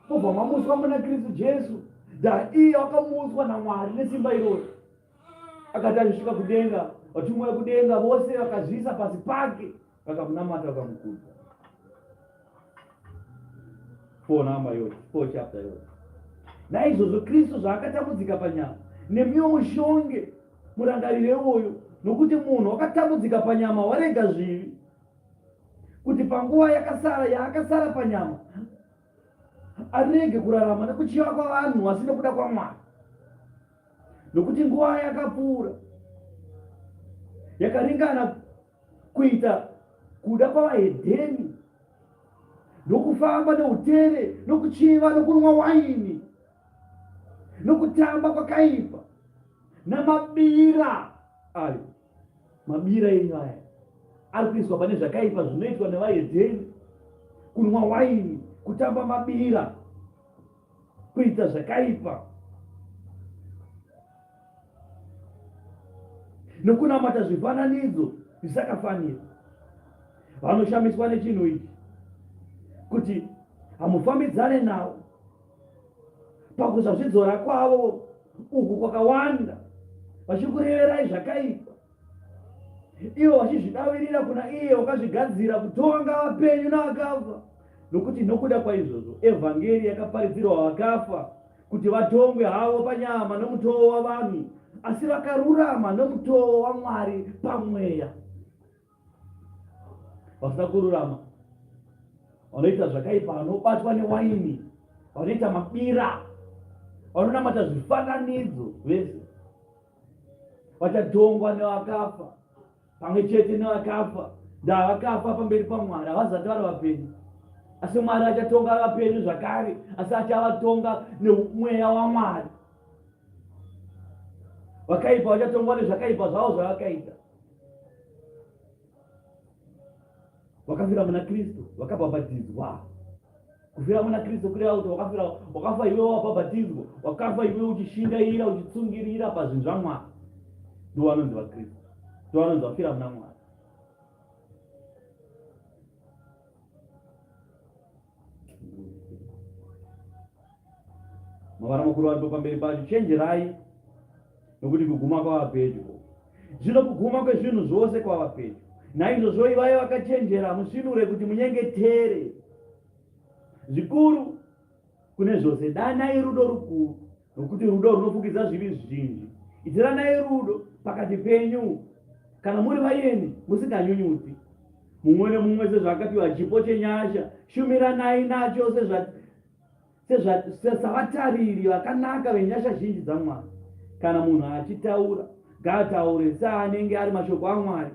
mobva mamutswa muna Kristu Jesu, da iye wakamutswa naMwari nesimba iroro. Akati achisvika kudenga, vatumwa vekudenga vose vakazviisa pasi pake, vakamunamata, vakamukudza. 4 number yote, 4 chapter yote. Naizvozvo Kristu zvaakatambudzika panyama, nemiwo mushonge murangarire iwoyo, nokuti munhu wakatambudzika panyama warega zvivi, kuti panguva yakasara yaakasara panyama arege kurarama nekuchiva kwavanhu asi nekuda kwaMwari. Nokuti nguva yakapfuura yakaringana kuita kuda kwavahedheni nokufamba neutere nokuchiva nokunwa waini nokutamba kwakaipa namabira ayo. Mabira enyu aya ari kuiswa pane zvakaipa zvinoitwa nevahedheni, kunwa waini, kutamba mabira, kuita zvakaipa nokunamata zvifananidzo zvisakafanira. Vanoshamiswa nechinhu ichi kuti hamufambidzane navo pakusazvidzora kwavo uku kwakawanda, vachikureverai zvakaipa, ivo vachizvidavirira kuna iye wakazvigadzira kutonga vapenyu navakafa. Nokuti nokuda kwaizvozvo evhangeri yakaparidzirwa vakafa, kuti vatongwe havo panyama nomutoo wavanhu, asi vakarurama nomutoo waMwari pamweya. Vasina kururama vanoita zvakaipa, vanobatwa newaini, vanoita mabira, vanonamata zvifananidzo, vese vachatongwa nevakafa pamwe chete nevakafa. Ndavakafa pamberi paMwari, havazati vari vapenyu, asi Mwari achatonga vapenyu zvakare, asi achavatonga nemweya waMwari. Vakaipa vachatongwa nezvakaipa zvavo zvavakaita. Vakafira muna Kristu, vakabhabhatidzwa. Kufira muna Kristu kureva kuti wakafira, wakafa iwe wabhabhatidzwa, wakafa iwe uchishingaira, uchitsungirira pazvinhu zvaMwari. Ndivo vanonzi vaKristu, ndivo vanonzi vafira muna Mwari. Mavara makuru aripo pamberi pacho, chenjerai nokuti kuguma kwava pedyo. Zvino kuguma kwezvinhu zvose kwava pedyo. Naizvozvo ivai vakachenjera, musvinure kuti munyengetere zvikuru kune zvose. Danai rudo rukuru, nokuti rudo runofukidza zvivi zvizhinji. Itiranai rudo pakati penyu, kana muri vaeni musinganyunyuti. Mumwe nemumwe sezvaakapiwa chipo chenyasha, shumiranai nacho sezva Savatariri vakanaka venyasha zhinji dzaMwari, kana munhu achitaura, ngaataure seanenge ari mashoko aMwari.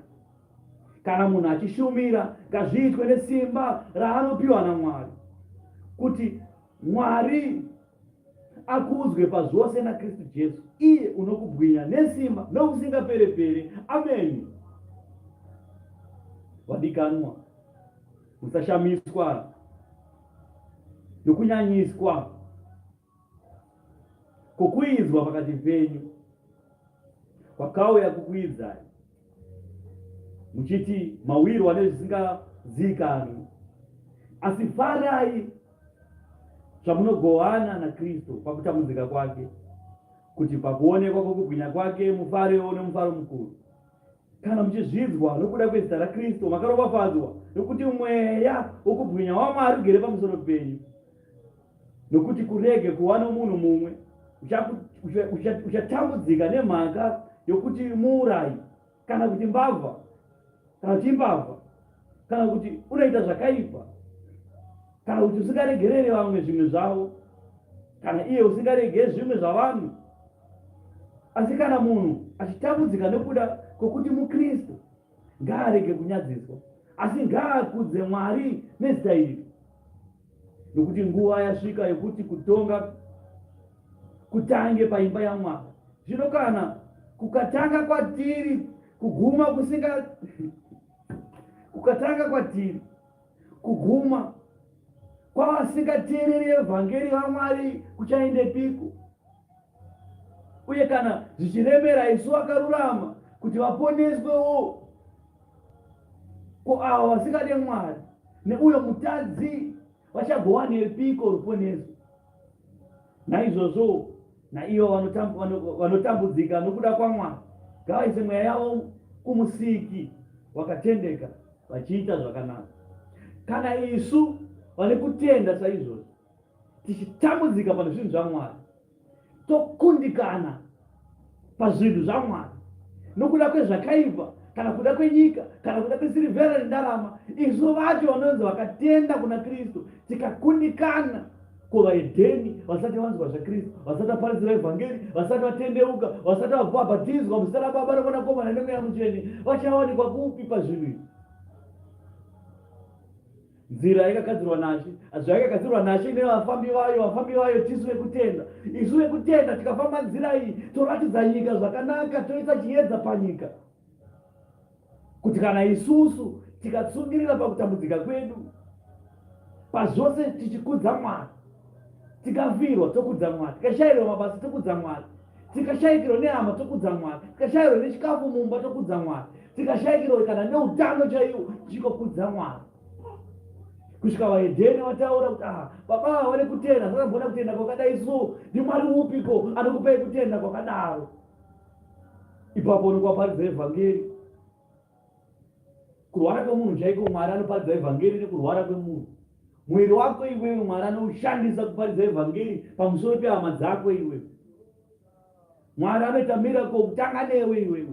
Kana munhu achishumira, ngazviitwe nesimba raanopiwa naMwari, kuti Mwari akudzwe pazvose naKristu Jesu, iye unokubwinya nesimba nokusingapere-pere. Ameni. Vadikanwa, Musashamiswa nokunyanyiswa kwokuidzwa pakati penyu kwakauya kukuidzai muchiti mawirwa nezvisingazivikanwi, asi farai zvamunogohana naKristu pakutambudzika kwake, kuti pakuonekwa kwokubwinya kwake mufarewo nomufaro mukuru. Kana muchizvidzwa nokuda kwezita raKristu, makaropafadzwa, nokuti mweya wokubwinya waMwari ugere pamusoro penyu. Nokuti kurege kuva nomunhu mumwe uchatambudzika nemhaka yokuti muurayi, kana kuti mbavha, kana kuti imbavha, kana kuti unoita zvakaipa, kana kuti usingaregerere vamwe zvimwe zvavo, kana iye usingarege zvimwe zvavanhu. Asi kana munhu achitambudzika nokuda kwokuti muKristu, ngaarege kunyadziswa, asi ngaakudze Mwari nezita iri. Nokuti nguva yasvika yokuti kutonga kutange paimba yaMwari. Zvino kana kukatanga kwatiri kuguma kusinga kukatanga kwatiri kuguma kwavasingateereri evhangeri vaMwari kuchaendepiko? Uye kana zvichiremera isu vakarurama kuti vaponeswewo, ko avo vasingade Mwari neuyo mutadzi vachagowanepiko ruponeso? Naizvozvo naivo vanotambudzika nokuda kwaMwari ngavaise mweya yavo kuMusiki wakatendeka vachiita zvakanaka. Kana isu vane kutenda saizvozvo tichitambudzika pane zvinhu zvaMwari, tokundikana pazvinhu zvaMwari nokuda kwezvakaipa kana kuda kwenyika kana kuda kwesirivhera nendarama, isu vacho vanonzi vakatenda kuna Kristu tikakundikana ko vahedheni vasati vanzwa zvaKristu, vasati vaparidzira evhangeri, vasati vatendeuka, vasati vabhabhatidzwa muzita raBaba noMwanakomana neMweya Mutsvene, vachawanikwa kupi pazvinhu izvi? Nzira yakagadzirwa naShe, zvayakagadzirwa naShe nevafambi vayo, vafambi vayo tisu vekutenda. Isu vekutenda tikafamba nzira iyi toratidza nyika zvakanaka, toisa chiedza panyika, kuti kana isusu tikatsungirira pakutambudzika kwedu pazvose tichikudza Mwari, tikafirwa tokudza Mwari, tikashayirwa mabasa tokudza Mwari, tikashayikirwa nehama tokudza Mwari, tikashayirwa nechikafu mumba tokudza Mwari, tikashayikirwa kana neutano chaiwo tichikokudza Mwari, kusvika vahedheni vataura kuti ah, baba ava vane kutenda, zvakambona kutenda kwakadai so, ndiMwari upiko anokupai kutenda kwakadaro? Ipapo unenge evhangeri. Kurwara kwemunhu chaiko, Mwari anoparidza evhangeri nekurwara kwemunhu. Muviri wako iwewe Mwari anoushandisa kuparidza evhangeri pamusoro pehama dzako iwewe. Mwari anoita miracle kutanga newe iwewe,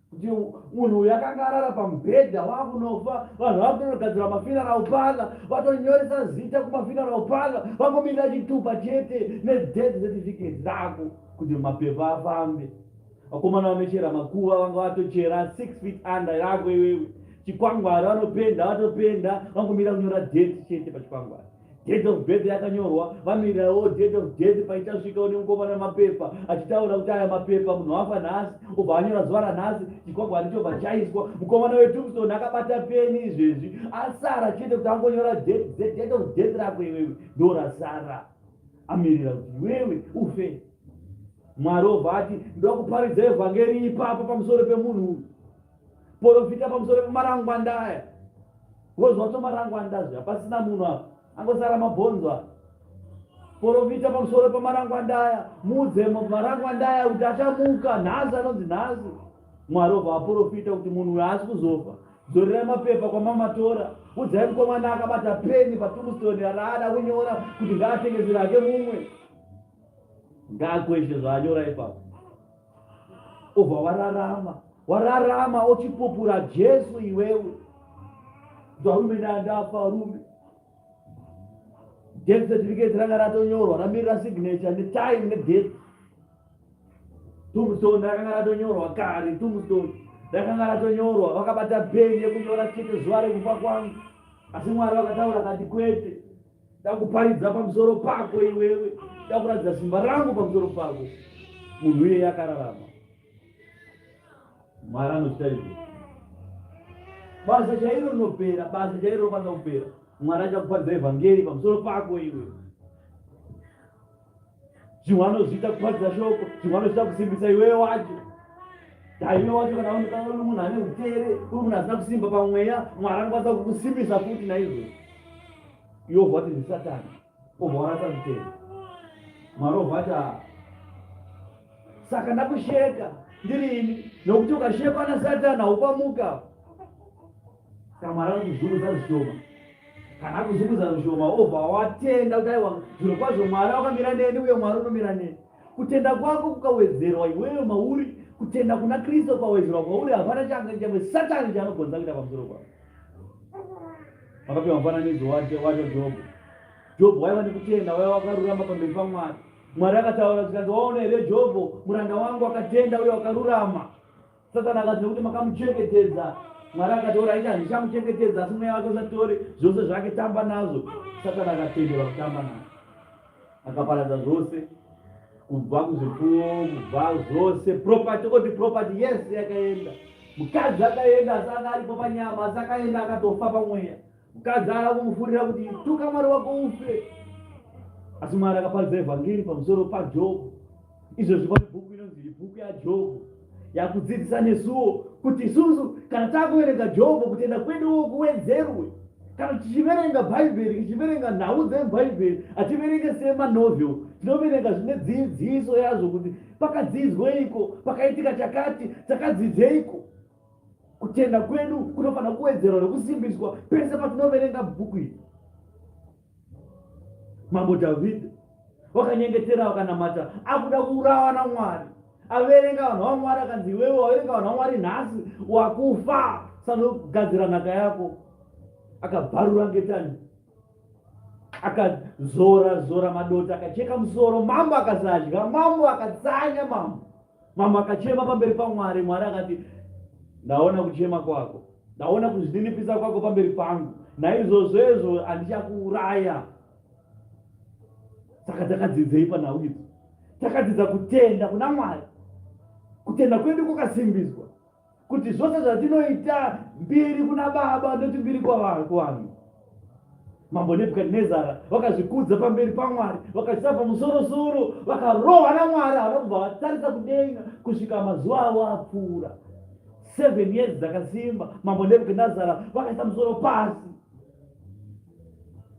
kuti munhu uyu akanga arara pamubhedha wakunofa, vanhu vakutonogadzira mafuneral parlor, vatonyoresa zita kumafuneral parlor, vangomirira chitupa chete nedeath certificate rako kuti mapepa afambe. Vakomana vanochera makuva vanga vatochera 6 feet under yako iwewe. Chikwangwari vanopenda, vatopenda, vangomira kunyora date chete pachikwangwari. Date of birth yakanyorwa, vamirirawo date of death paichasvikawo nemukomana mapepa achitaura kuti aya mapepa munhu wafa nhasi, obva anyora zuva ranhasi, chikwangwari chobva chaiswa. Mukomana wetombstone akabata peni izvezvi, asara chete kuti angonyora date of death rako iwewe ndo rasara, amirira kuti iwewe ufe. Mwari obva ati ndoda kuparidza evhangeri ipapo pamusoro pemunhu uyu, porofita pamusoro pemarangwanda aya, because wato marangwanda zve hapasina munhu apa, angosara mabhonzo apa. Porofita pamusoro pamarangwandaya, muudze marangwandaya kuti achamuka nhasi, anonzi nhasi. Mwari obva aporofita kuti munhu uyu haasi kuzofa. Dzorerai mapepa kwamamatora, udzai mukomana akabata peni patombstone raada kunyora kuti ngaatengesere hake mumwe. Ngaakweshe zvaanyora ipapo. Obva wararama, wararama ochipupura Jesu iwewe. Varume ndandafa varume. Death certificate ranga ratonyorwa ramirira signature netime nedate. Tombstone rakanga ratonyorwa kare, tombstone rakanga ratonyorwa, vakabata peni yekunyora chete zuva rekufa kwangu. Asi Mwari vakataura akati kwete, ndakuparidza pamusoro pako iwewe, ndakuratidza simba rangu pamusoro pako. Munhu iyeye akararama. Mwari anochita izvo. Basa chairo rinopera, basa chairo rinokwanisa kupera. Mwari achakuparidza evhangeri pamusoro pako iwe. Zvimwe anozviita kuparidza shoko, zvimwe anozviita kusimbisa iwewe wacho. Dai iwe wacho kana uri munhu ane utere, uri munhu asina kusimba pamweya, Mwari anokwanisa kukusimbisa futi naizvozvo. Iwe obva wati ndisatani, obva warasa kutenda. Mwari obva ati saka ndakusheka ndiri ini, nokuti ukashekwa nasatani haupamuka. Saka Mwari anokuzunguza zvishoma. Kana akuzunguza zvishoma obva watenda kuti aiwa zviro kwazvo Mwari wakamira neni uye Mwari unomira neni. Kutenda kwako kukawedzerwa iwewe mauri, kutenda kuna Kristu kukawedzerwa kwauri, hapana changa chamwe Satani chaanogonza kuita pamusoro pako. Makapiwa mufananidzo wacho Jobho. Jobho waiva nekutenda, waiva wakarurama pamberi paMwari. Mwari akataura zvikanzi, waona here Jobho, muranda wangu akatenda uye wakarurama. Satani akati nekuti makamuchengetedza. Mwari akati oraiti handichamuchengetedza asi mweya wake usatore zvose zvake tamba nazvo. Satani akatendera kutamba nazvo. Akaparadza zvose kubva kuzvipfuwo kubva zvose property oti property yese yakaenda. Mukadzi akaenda asi anga aripo panyama asi akaenda akatofa pamweya. Mukadzi haana kumufurira kuti tuka Mwari wako ufe. Asi Mwari akaparidza evhangeri pamusoro paJobho. Izvozvi pane bhuku inonzi bhuku yaJobho yakudzidzisa nesuwo kuti isusu kana takuverenga Jobho kutenda kweduwo kuwedzerwe. Kana tichiverenga Bhaibheri, tichiverenga nhau dzemubhaibheri, hativerenge semanovel, tinoverenga zvine dzidziso yazvo kuti pakadzidzweiko, pakaitika chakati, takadzidzeiko. Kutenda kwedu kunofanira kuwedzerwa nekusimbiswa pese patinoverenga bhuku iri. Mambo Dhavhidhi wakanyengetera wakanamata akuda kuurawa naMwari. Averenga vanhu vaMwari akanzi iwewe waverenga vanhu vaMwari nhasi wakufa sanogadzira nhaka yako. Akabvarura ngetani akazora zora madota akacheka musoro mambo akasadya mambo akatsanya mambo Mambo akachema pamberi paMwari. Mwari akati, ndaona kuchema kwako, ndaona kuzvininipisa kwako pamberi pangu, naizvozvo izvo handichakuuraya. Saka takadzidzei panhau idzi? Takadzidza kutenda kuna Mwari. Kutenda kwedu kwakasimbiswa kuti zvose zvatinoita mbiri kuna Baba noti mbiri kuvanhu. Mambo Nebhukadhinezara vakazvikudza pamberi paMwari, vakazviisa pamusorosoro, vakarohwa naMwari, havana kubva vatarisa kudenga kusvika mazuva avo apfuura. Seven years dzakasimba, Mambo Nebhukadhinezara vakaisa musoro pasi,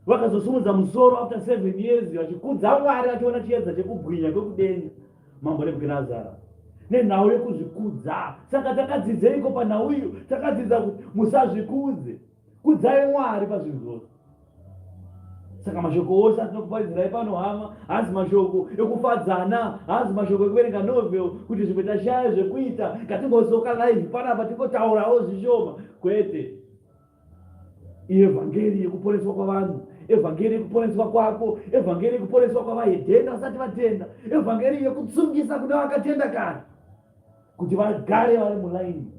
vakazosimudza musoro after seven years vachikudza Mwari, vachiona chiedza chekubwinya kwekudenga. Mambo Nebhukadhinezara nenhau yekuzvikudza. Saka takadzidzeiko panhau iyo? Takadzidza kuti musazvikudze. Kudzai Mwari pazvinhu zvose. Saka mashoko ose atinokuparidzirai pano hama, haazi mashoko ekufadzana, haazi mashoko ekuverenga novel kuti zvimwe tashaya zvekuita, ngatingosoka live panapa tingotaurawo zvishoma. Kwete. Ievhangeri yekuponeswa kwavanhu, evhangeri yekuponeswa kwako, evhangeri yekuponeswa kwavahedheni vasati vatenda, evhangeri yekutsungisa kune vakatenda kare kuti vagare vari mulaini.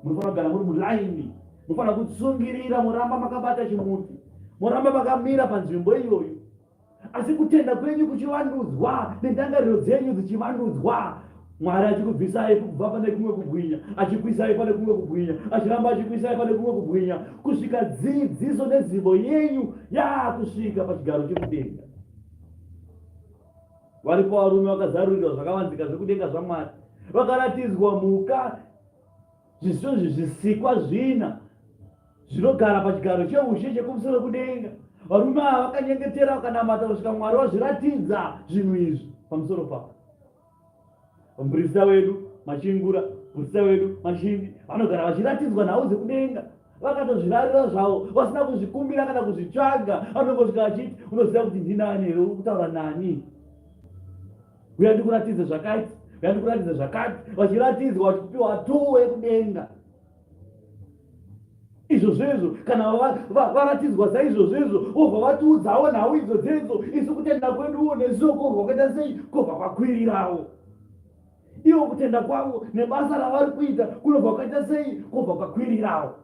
Munofanira kugara muri mulaini, munofanira kutsungirira, moramba makabata chimuti, moramba makamira panzvimbo iyoyo, asi kutenda kwenyu kuchivandudzwa nendangariro dzenyu dzichivandudzwa, Mwari achikubvisai kubva pane kumwe kubwinya achikuisai pane kumwe kubwinya, achiramba achikuisai pane kumwe kubwinya, kusvika dzidziso nezivo yenyu yaakusvika pachigaro chekudenga. Varipo varume vakazarurirwa zvakavanzika zvekudenga zvaMwari, vakaratidzwa mhuka zvisizvi zvisikwa zvina zvinogara pachigaro cheushe chekumusoro kudenga. Varume ava vakanyengetera vakanamata kusvika Mwari vazviratidza zvinhu izvi pamusoro pavo. Mupurisa wedu Machingura, mupurisa wedu Mashindi vanogara vachiratidzwa nhau dzekudenga vakatozvirarira zvavo vasina kuzvikumbira kana kuzvitsvaga. Vanongosvika vachiti, unoziva kuti ndinani here, uri kutaura nani? Uya ndikuratidze zvakati, uya ndikuratidze zvakati, vachiratidzwa vachikupiwa tuwo yekudenga. Izvozvo izvo kana varatidzwa saizvozvo izvo vobva vatiudzawo nhau idzo dzedzo, isu kutenda kweduwo nesuwo kobva kwaita sei? Kobva kwakwirirawo. Ivo kutenda kwavo nebasa ravari kuita kunobva kwaita sei? Kobva kwakwirirawo.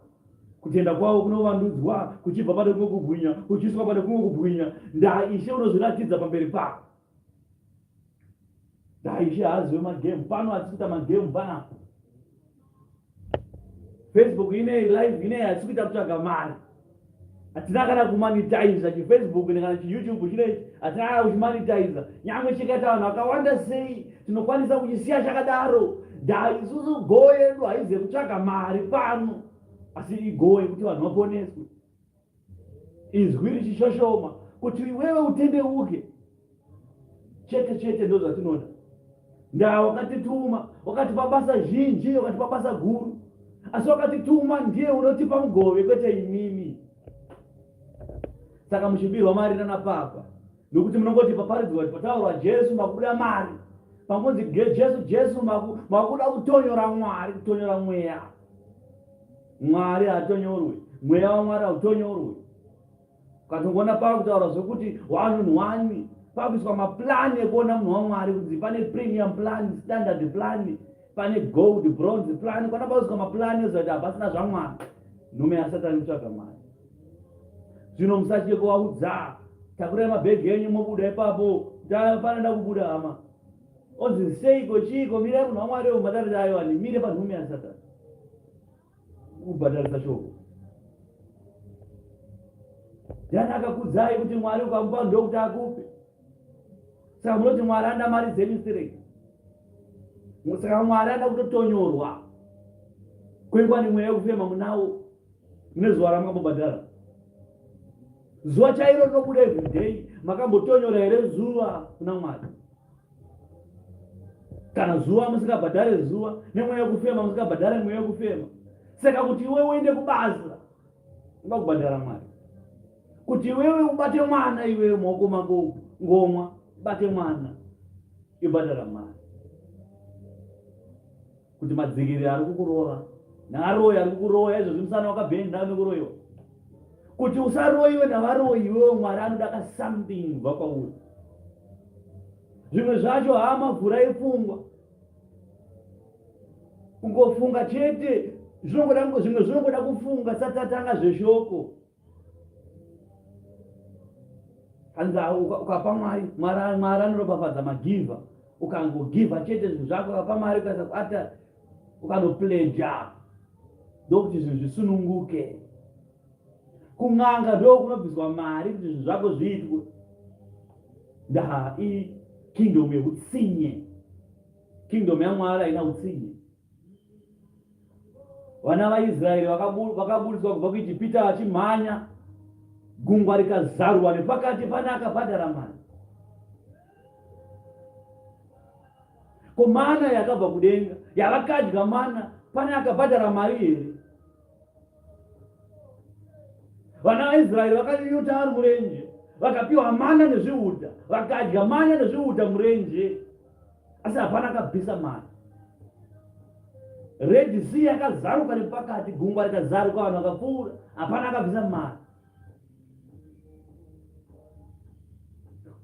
Kutenda kwavo kunovandudzwa kuchibva pane kumwe kubwinya kuchiiswa pane kumwe kubwinya. Ndaa Ishe unozviratidza pamberi pavo. Ndaa Ishe haazive magemu pano, hatisi kuita magemu panapa. Facebook inei, live inei, hatisi kuita kutsvaga mari. Hatina kana kumonetiza chiFacebook kana chiYouTube chinechi, hatina kana kuchimonetiza. Nyangwe chikaita vanhu vakawanda sei, tinokwanisa kuchisiya chakadaro. Ndaa isusu goo yedu haizi yekutsvaga mari pano, asi igoo yekuti vanhu vaponeswe. Izwi richishoshoma kuti iwewe utendeuke chete chete, ndo zvatinoda. Ndaa wakatituma, wakatipa basa zhinji, wakatipa basa guru, asi wakatituma ndiye unotipa mugove, kwete imimi. Saka muchibirwa mari nana papa, nokuti munongoti paparidzwa kuti pataurwa Jesu makubuda mari, pangonzi Jesu Jesu makuda kutonyora Mwari, kutonyora mweya. Mwari haatonyorwe, mweya waMwari hautonyorwe. Ukatongoona pakutaura zvekuti one on one, pakuiswa maplani ekuona munhu waMwari kuti pane premium plan, standard plan, pane gold, bronze plan, kana pakuiswa maplani eziva kuti hapasina zvaMwari, nhume yaSatani kutsvaga Mwari. Zvino musatye kuvaudza, takurai mabhegi enyu mobuda ipapo, panoda kubuda hama. Onzi seiko chiiko, mirai munhu waMwari umbadharira ayo ani, mire panhume yaSatani. Kubhadharisa shoko. Ndiani akakudzai kuti Mwari ukamupa ndokuti akupe? Saka munoti Mwari anoda mari dzenyu stereki. Saka Mwari anoda kutotonyorwa. Kwengwani mweya wekufema munawo. Mune zuva ramakambobhadhara. Zuva chairo rinobuda everyday. Makambotonyora here zuva kuna Mwari? Kana zuva musingabhadhare zuva, nemweya wekufema musingabhadhare mweya wekufema. Saka kuti iwe uende kubasa unoda kubhadhara Mwari. Kuti iwewe ubate mwana iwewe maoko mako ngomwa ubate mwana ibhadhara Mwari. Kuti madzikiri ari kukurova naaroyi ari kukuroya izvozvi musana wakabhenda nekuroyiwa. Kuti usaroyiwe navaroyi iwewe Mwari anoda ka something kubva kwauri. Zvimwe zvacho hama vhurai pfungwa. Kungofunga chete zvinongoda, zvimwe zvinongoda kufunga satatanga zveshoko. Hanzi ukapa Mwari, Mwari anoropafadza magivha. Ukangogivha chete zvinhu zvako, ukapa mari ukaisa kuata, ukanopleja ndokuti zvinhu zvisununguke. Kun'anga ndokunobviswa mari kuti zvinhu zvako zviitwe. Ndaa ikingdom yeutsinye. Kingdom yaMwari haina utsinye. Vana vaIsraeri vakaburitswa kubva kuIjipita vachimhanya, gungwa rikazarurwa nepakati, pane akabhadhara mari. Ko mana yakabva kudenga yavakadya mana, pane akabhadhara mari here? Vana vaIsraeri vakanyunyuta vari murenje, vakapiwa mana nezvihuta, vakadya mana nezvihuta murenje, asi hapana akabvisa mari. Red Sea yakazaruka nepakati, gungwa rikazaruka, vanhu vakapfuura, hapana akabvisa mari.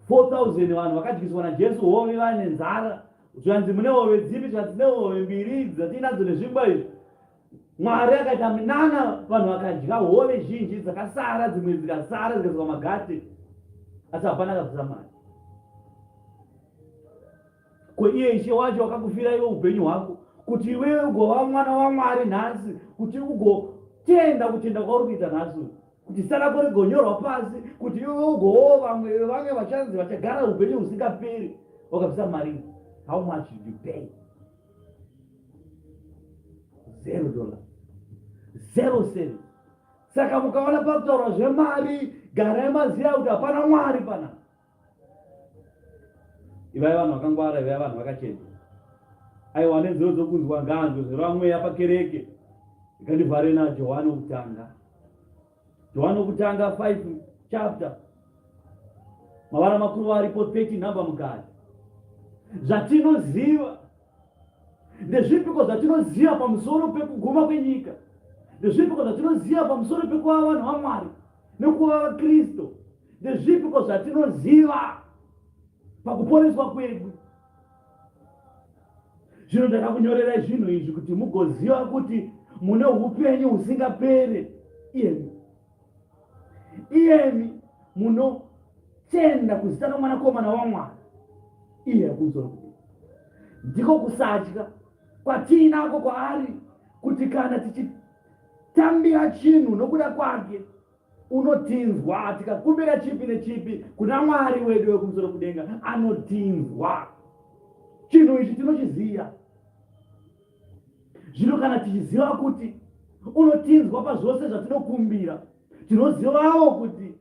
4000 vanhu vakadyiswa naJesu hove vane nzara, zvanzi mune hove dzipi? Zvanzi tine hove mbiri idzi dzatiinadzo nezvingwa izvi. Mwari akaita minana, vanhu vakadya hove zhinji dzakasara, dzimwe dzikasara dzikaiswa magate, asi hapana akabvisa mari. Ko iye Ishe wacho wakakufira iwe upenyu hwako kuti iwewe ugova mwana waMwari nhasi, kuti ugotenda kutenda kwauri kuita nhasi, kuti zita rako rigonyorwa pasi, kuti iwe ugowo vamwe vange vachanzi vachagara upenyu husingaperi, wakabvisa mari. How much did you pay? $0, 0 cents. Saka mukaona pakutaurwa zvemari, garai maziva kuti hapana Mwari pana. Ivai vanhu vakangwara, ivai vanhu vakachenjera. Aiwa ane nzeve dzokunzwa ngaanzwe zvoreva mweya pakereke. Ikandivhare naJohani wokutanga. Johani wokutanga 5 chapter. Mavara makuru aripo 30 number mukati. Zvatinoziva Ndezvipiko zvatinoziva pamusoro pekuguma kwenyika? Ndezvipiko zvatinoziva pamusoro pekuva vanhu vaMwari nekuva vaKristu? Ndezvipiko zvatinoziva pakuponeswa kwedu? Zvino ndakakunyorerai zvinhu izvi kuti mugoziva kuti mune upenyu husingapere iyemi iyemi munotenda kuzita romwanakomana wamwari iye kumusoro kudenga ndiko kusatya kwatiinako kwaari kuti kana tichitambira chinhu nokuda kwake unotinzwa tikakumbira chipi nechipi kuna mwari wedu wekumusoro kudenga anotinzwa chinhu ichi tinochiziva Zvino kana tichiziva kuti unotinzwa pazvose zvatinokumbira, tinozivawo kuti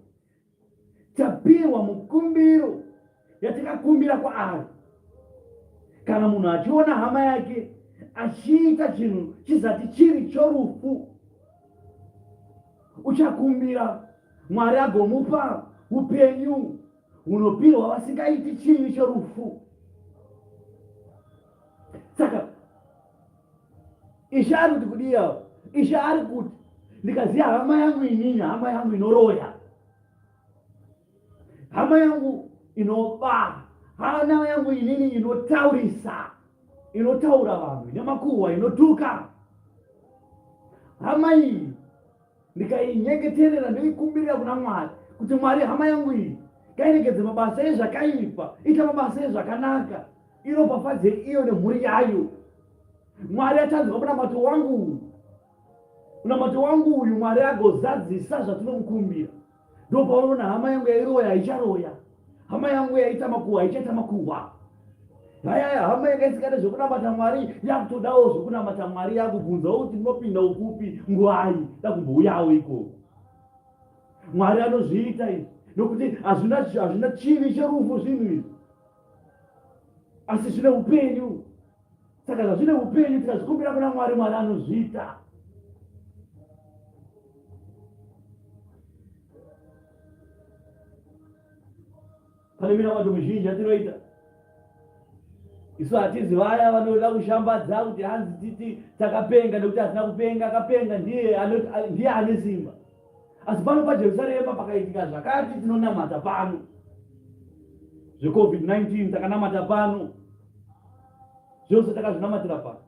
tapiwa mukumbiro yatikakumbira kwaari. Kana munhu achiona hama yake achiita chinhu chizati chiri chorufu, uchakumbira Mwari agomupa upenyu hunopirwa vasingaiti chivi chorufu. Saka Ishe ari kuti kudii apo? Ishe ari kuti ndikaziva hama yangu inini, hama yangu inoroya, hama yangu inoba, hana yangu inini inotaurisa, inotaura vanhu, ine makuhwa, inotuka, hama iyi ndikainyengeterera ndoikumbirira kuna Mwari kuti Mwari, hama yangu iyi ngairegedze mabasa ezvakaipa, ita mabasa ezvakanaka, iropafadze iyo nemhuri yayo. Mwari achanzwa munamato wangu uyu, munamato wangu uyu Mwari agozadzisa zvatinomukumbira. Ndopaunoona hama yangu yairoya haicharoya, hama yangu yaita makuhwa haichaita makuhwa. Hayaya, hama yanga isingade zvekunamata Mwari yakutodawo zvekunamata Mwari, yakubvunzawo kuti ndinopinda ukupi nguvai, dakumbouyawo ikoko. Mwari anozviita izvi nokuti hazvina hazvina chivi cherufu zvinhu izvi, asi zvine upenyu. Saka zvazvine upenyu tikazvikumbira kuna Mwari, Mwari anozviita. Pane minamato mizhinji yatinoita isu hatizi vaya vanoda kushambadza kuti hanzi titi takapenga nekuti hatina kupenga akapenga ndiye ndiye ane simba asi pano pajerusarema pakaitika zvakati tinonamata pano zvecovid-19 takanamata pano zvose takazvinamatira pano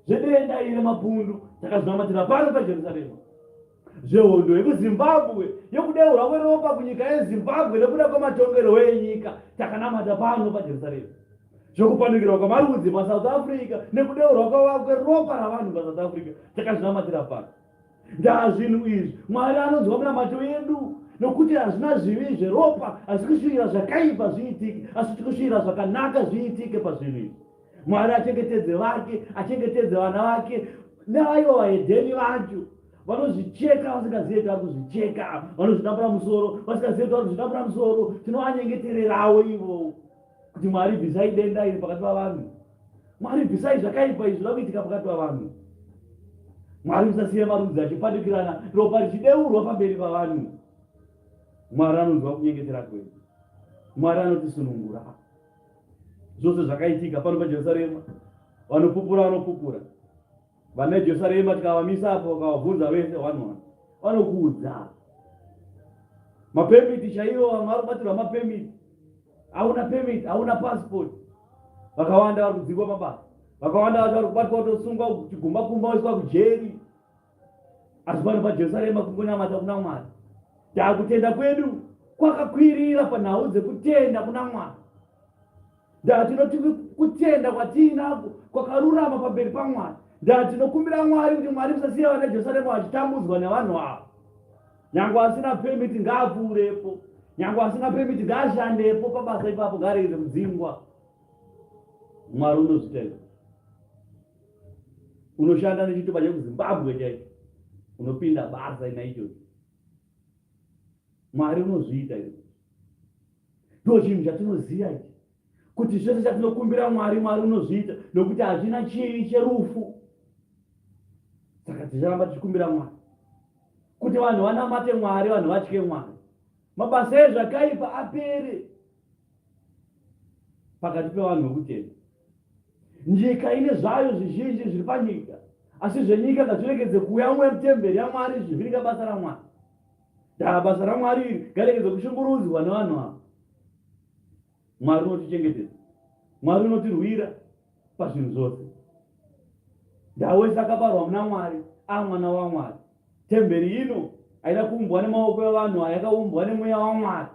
Zvedenda iri remapundu takazvinamatira pano paJerusarema. Zvehondo yekuZimbabwe yekudeurwa kweropa kunyika yeZimbabwe nekuda kwematongerwo enyika takanamata pano paJerusarema. Zvekupandukirwa kwamarudzi paSouth Africa nekudeurwa kweropa ravanhu paSouth Africa takazvinamatira pano. Ndaa zvinhu izvi Mwari anonzwa minamato yedu nokuti hazvina zvivi zveropa asi kusvira zvakaipa zviitike asi tikusvira zvakanaka zviitike pazvinhu izvi. Mwari achengetedze vake, achengetedze vana vake nevaivo vahedheni vacho vanozvicheka vasingazive kuti vari kuzvicheka, vanozvidambura musoro vasingazive kuti vari kuzvidambura musoro. Tinovanyengetererawo ivo kuti Mwari bvisai denda iri pakati pavanhu, Mwari bvisai zvakaipa izvi zvida kuitika pakati pavanhu, Mwari musasiye marudzi achipandukirana, ropa richideurwa pamberi pavanhu. Mwari anonzwa kunyengetera kwedu, Mwari anotisunungura. Zvose zvakaitika pano paJerusarema, vanopupura vanopupura. Vana veJerusarema tikavamisa apo vakavabvunza vese one one, vanokuudza mapemiti chaiwo. Vamwe vari kubatirwa mapemiti, hauna pemiti, hauna passport. Vakawanda vari kudzingwa mabasa, vakawanda vacho vari kubatwa kutosungwa, kuchigumba kumba voiswa kujeri. Asi pano paJerusarema kungonamata kuna Mwari. Takutenda kwedu kwakakwirira panhau dzekutenda kuna Mwari. Ndaa tinoti kutenda kwatiinako kwakarurama pamberi paMwari. Ndaa tinokumbira Mwari kuti Mwari musasiya vana Jerusarema vachitambudzwa nevanhu ava. Nyangwe asina pemiti ngaapfuurepo, nyangwe asina pemiti ngaashandepo pabasa ipapo, ngaaregedze kudzingwa. Mwari unozvitenda. Unoshanda nechitupa chekuZimbabwe chaicho. Unopinda basa ina ichocho. Mwari unozviita izvo. Ndo chinhu chatinoziva ichi. Kuti zvese chatinokumbira Mwari, Mwari unozviita nokuti hazvina chivi cherufu. Saka ticharamba tichikumbira Mwari kuti vanhu vanamate Mwari, vanhu vatye Mwari. Mabasa ezvakaipa apere pakati pevanhu vekutenda. Nyika ine zvayo zvizhinji zviri panyika, asi zvenyika ngazviregedze kuuya mumwe mutemberi yaMwari zvichivhiringa basa raMwari. Daa basa raMwari iri ngariregedze kushungurudzwa nevanhu ava. Mwari unotichengetedza, Mwari unotirwira pazvinhu zvose. Ndaa wese akabarwa muna Mwari amwana waMwari. Temberi ino haina kuumbwa nemaoko evanhu, yakaumbwa nemweya waMwari.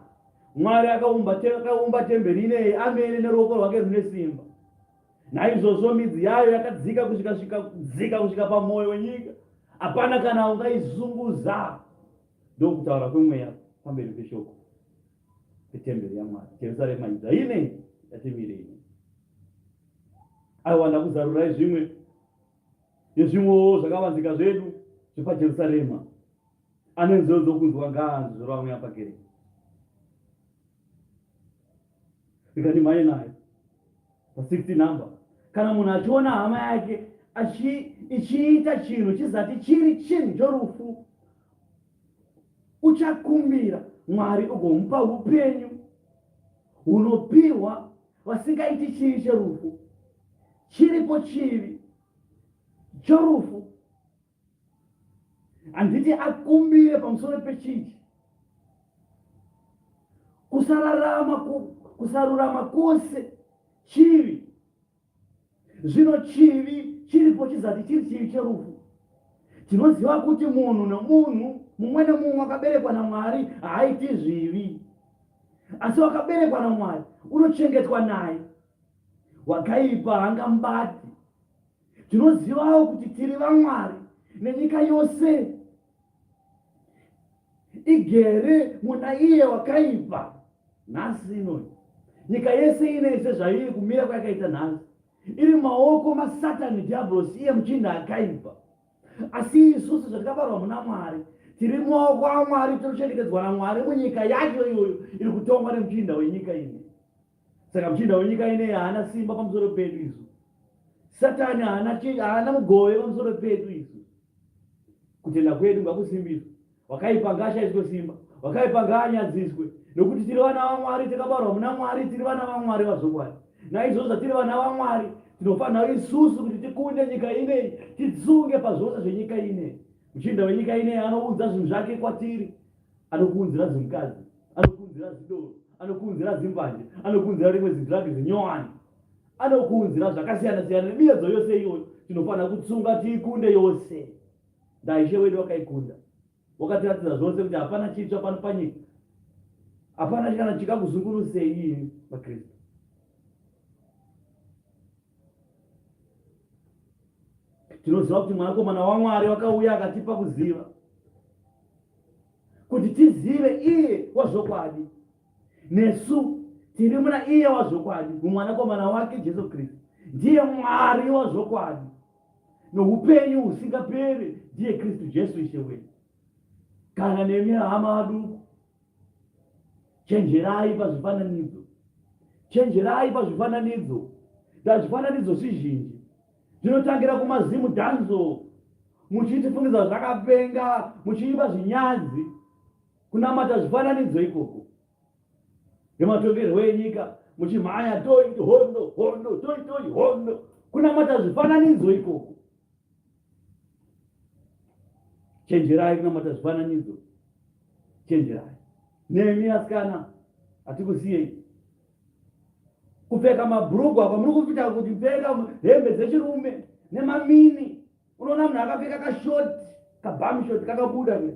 Mwari akaumba akaumba temberi ineyi amene neruoko rwake rune simba. Naizvozvo midzi yayo yakadzika kusvika svika kudzika kusvika pamwoyo wenyika. Hapana kana ungaizunguza. Ndokutaura kwemweya pamberi peshoko petemberi yaMwari. Jerusarema idzva ine yatimire ine. Aiwa ndakuzarurai zvimwe nezvimwewo zvakavanzika zvedu zvepaJerusarema. Ane nzeve dzokunzwa ngaanzwe zvoreva mweya pakereke. Rega ndimhanye nayo pa60 number. Kana munhu achiona hama yake ichiita chinhu chizati chiri chinhu chorufu, uchakumbira Mwari ugomupa upenyu hunopiwa vasingaiti chivi cherufu. Chiripo chivi chorufu. Handiti akumbire pamusoro pechichi kusararama kusarurama kwose chivi. Zvino chivi chiripo chizati chiri chivi cherufu. Tinoziva kuti munhu nomunhu mumwe nemumwe akaberekwa naMwari haaiti zvivi, asi wakaberekwa naMwari unochengetwa naye, wakaipa haangamubati. Tinozivawo kuti tiri vaMwari nenyika yose igere muna iye wakaipa. Nhasi ino nyika yese ine sezvairi kumira kwayakaita nhasi iri maoko masatani dhiabhorosi iye muchinda akaipa. Asi isu sezvatakabarwa muna Mwari tiri mumaoko aMwari, tinochengetedzwa naMwari munyika yacho iyoyo iri kutongwa nemuchinda wenyika ino. Saka muchinda wenyika ineyi haana simba pamusoro pedu isu. Satani haana haana mugove pamusoro pedu isu. Kutenda kwedu ngakusimbiswe. Wakaipa ngaashaiswe simba. Wakaipa ngaanyadziswe. Nokuti tiri vana vaMwari, takabarwa muna Mwari, tiri vana vaMwari vazvokwadi. Naizvozvo zvatiri vana vaMwari, tinofanira isusu kuti tikunde nyika ineyi, titsunge pazvose zvenyika ineyi. Muchinda wenyika ineyi anounza zvinhu zvake kwatiri. Anokuunzira zimukadzi, anokuunzira zidoro, anokuunzira zimbanje, anokuunzira rimwe zidrug zinyowani, anokuunzira zvakasiyana siyana nemiyedzo yose iyoyo. Tinofanira kutsunga tiikunde yose. Ndaishe wedu wakaikunda, wakatiratidza zvose kuti hapana chitsva pano panyika, hapana kana chingakuzungurusei imi vaKristu. Tinoziva kuti Mwanakomana waMwari wakauya akatipa kuziva kuti tizive iye wazvokwadi, nesu tiri muna iye wazvokwadi, mumwanakomana wake Jesu Kristu. Ndiye Mwari wazvokwadi noupenyu husingaperi, ndiye Kristu Jesu Ishe wedu. Kana nemi hama vaduku, chenjerai pazvifananidzo, chenjerai pazvifananidzo. Ndazvifananidzo zvizhinji zvinotangira kumazimu dhanzo muchitifungidza zvakapenga, muchiimba zvinyadzi, kunamata zvifananidzo ikoko nematongerwo enyika, muchimhanya toi hondo hondo toi toi hondo, kunamata zvifananidzo ikoko. Chenjerai kunamata zvifananidzo, chenjerai. Nemi asikana, hatikusiyei kupfeka mabhurugwa apa muri kuita kuti pfeka hembe dzechirume nemamini. Unoona munhu akapfeka kashoti kabamshoti kakabuda ke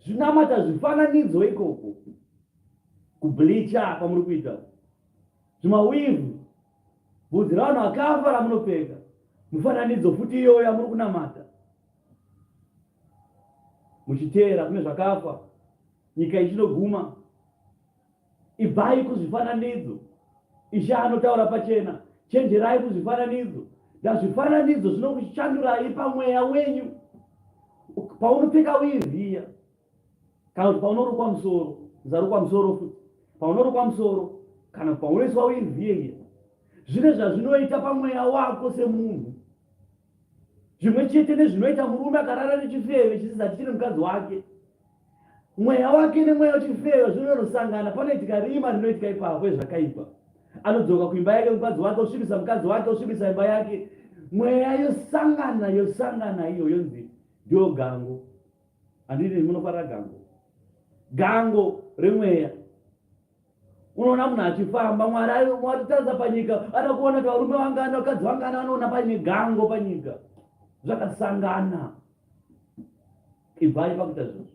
zvinamata zvifananidzo ikoko kubleacha kwamuri kuita zvimawivhu bvudzi ravanhu vakafa ramunopfeka mufananidzo futi iyoyo yamuri kunamata muchiteera kune zvakafa nyika ichinoguma. Ibvai kuzvifananidzo. Ishe anotaura pachena, chenjerai kuzvifananidzo. Ndazvifananidzo zvinokushandurai pamweya wenyu. Paunopfeka wivhi iya kana kuti paunorukwa musoro, musarukwa musoro futi, paunorukwa musoro kana paunoiswa wivhi iya, zvine zvazvinoita pamweya wako semunhu, zvimwe chete nezvinoita murume akarara nechifeve chisisati chine mukadzi wake. Mweya wake nemweya wechifeve zvinonosangana, panoitika rima rinoitika ipapo ezvakaipa. Anodzoka kuimba yake mukadzi wake osvibisa mukadzi wake osvibisa imba yake. Mweya yosangana yosangana iyo yonzi ndiyo gango. Handiti munofarira gango? Gango remweya. Unoona munhu achifamba, Mwari watitarisa panyika, ada kuona kuti varume vangani, vakadzi vangani vanoona paine gango panyika. Zvakasangana. Ibvai pakuita izvozvo.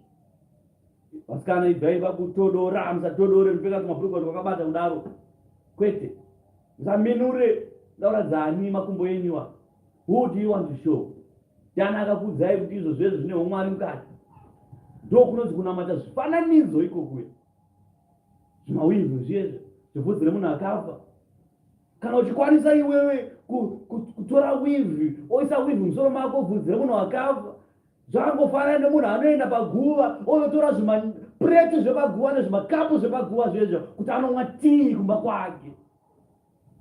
Vasikana ibvai pakutodora, musatodore mupfeka tumabhurukwa twakabata kudaro. Kwete. Musaminure ndaura ani makumbo enyuwa. Who do you want to show? Ndiani akakuudzai kuti izvo zvezvo zvine umwari mukati? Ndokunonzi kunamata zvifananidzo ikokuya. Zvimawivhi zviye zvebvudzi remunhu akafa. Kana uchikwanisa iwewe kutora wivhi oisa wivhi musoro mako bvudzi remunhu akafa, zvangofanana nemunhu anoenda paguva onotora zvimapureti zvepaguva nezvimakapu zvepaguva zvezvo kuti anomwa tii kumba kwake.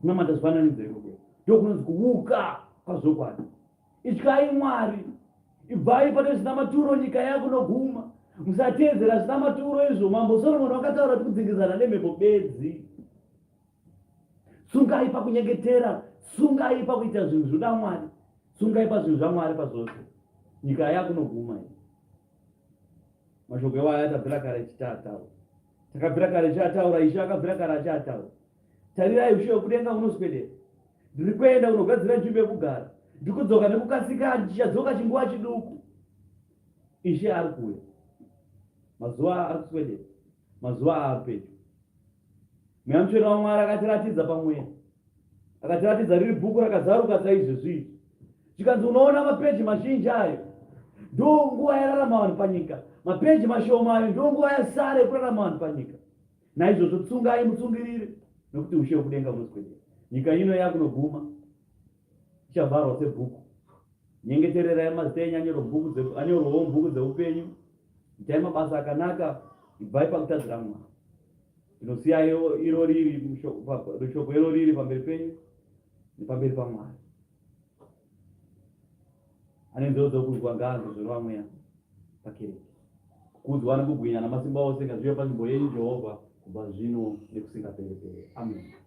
Kunamata zvifananidzo ikoko ndokunonzi kuuka pazvokwadi. Ityai Mwari, ibvai pane zvisina maturo, nyika yakunoguma. Musateedzera zvisina maturo izvo. Mambo Soromoni vakataura kuti kudzingidzana nemhepo bedzi. Sungai pakunyengetera, sungai pakuita zvinhu zvinoda Mwari, sungai pazvinhu zvaMwari pazvose. Nyika yakunoguma iyi. Mashoko iwaya tabvira kare tichiataura. Takabvira kare tichiataura, Ishe akabvira kare achiataura. Tarirai, ushe hwekudenga hunoswedera. Ndiri kuenda kunogadzira nzvimbo yekugara. Ndiri kudzoka nekukasika, ndichadzoka chinguva chiduku. Ishe ari kuuya. Mazuva ari kuswedera. Mazuva aapedyo. Mweya Mutsvene waMwari akatiratidza pamweya. Akatiratidza riri bhuku rakazaruka saizvezvi izvi. Zvikanzi unoona mapeji mazhinji ayo. Ndo nguva yararama vanhu panyika. Mapeji mashoma ayo ndo nguva yasara yekurarama vanhu panyika. Naizvozvo tsungai mutsungirire, nokuti ushe hwokudenga hunoswedera. Nyika ino yakunoguma, ichavharwa sebhuku. Nyengetererai mazita enyu anyorwewo mubhuku dzeupenyu. Itai mabasa akanaka, ibvai pakutadzira Mwari. Ndinosiya iro riri shoko iro riri pamberi penyu nepamberi paMwari. Ane nzeve dzokunzwa ngaanzwe zvoreva Mweya pakereke. Kukudzwa nekubwinya namasimba ose ngazvive panzvimbo yenyu Jehovha kubva zvino nekusingaperi-peri. Amen.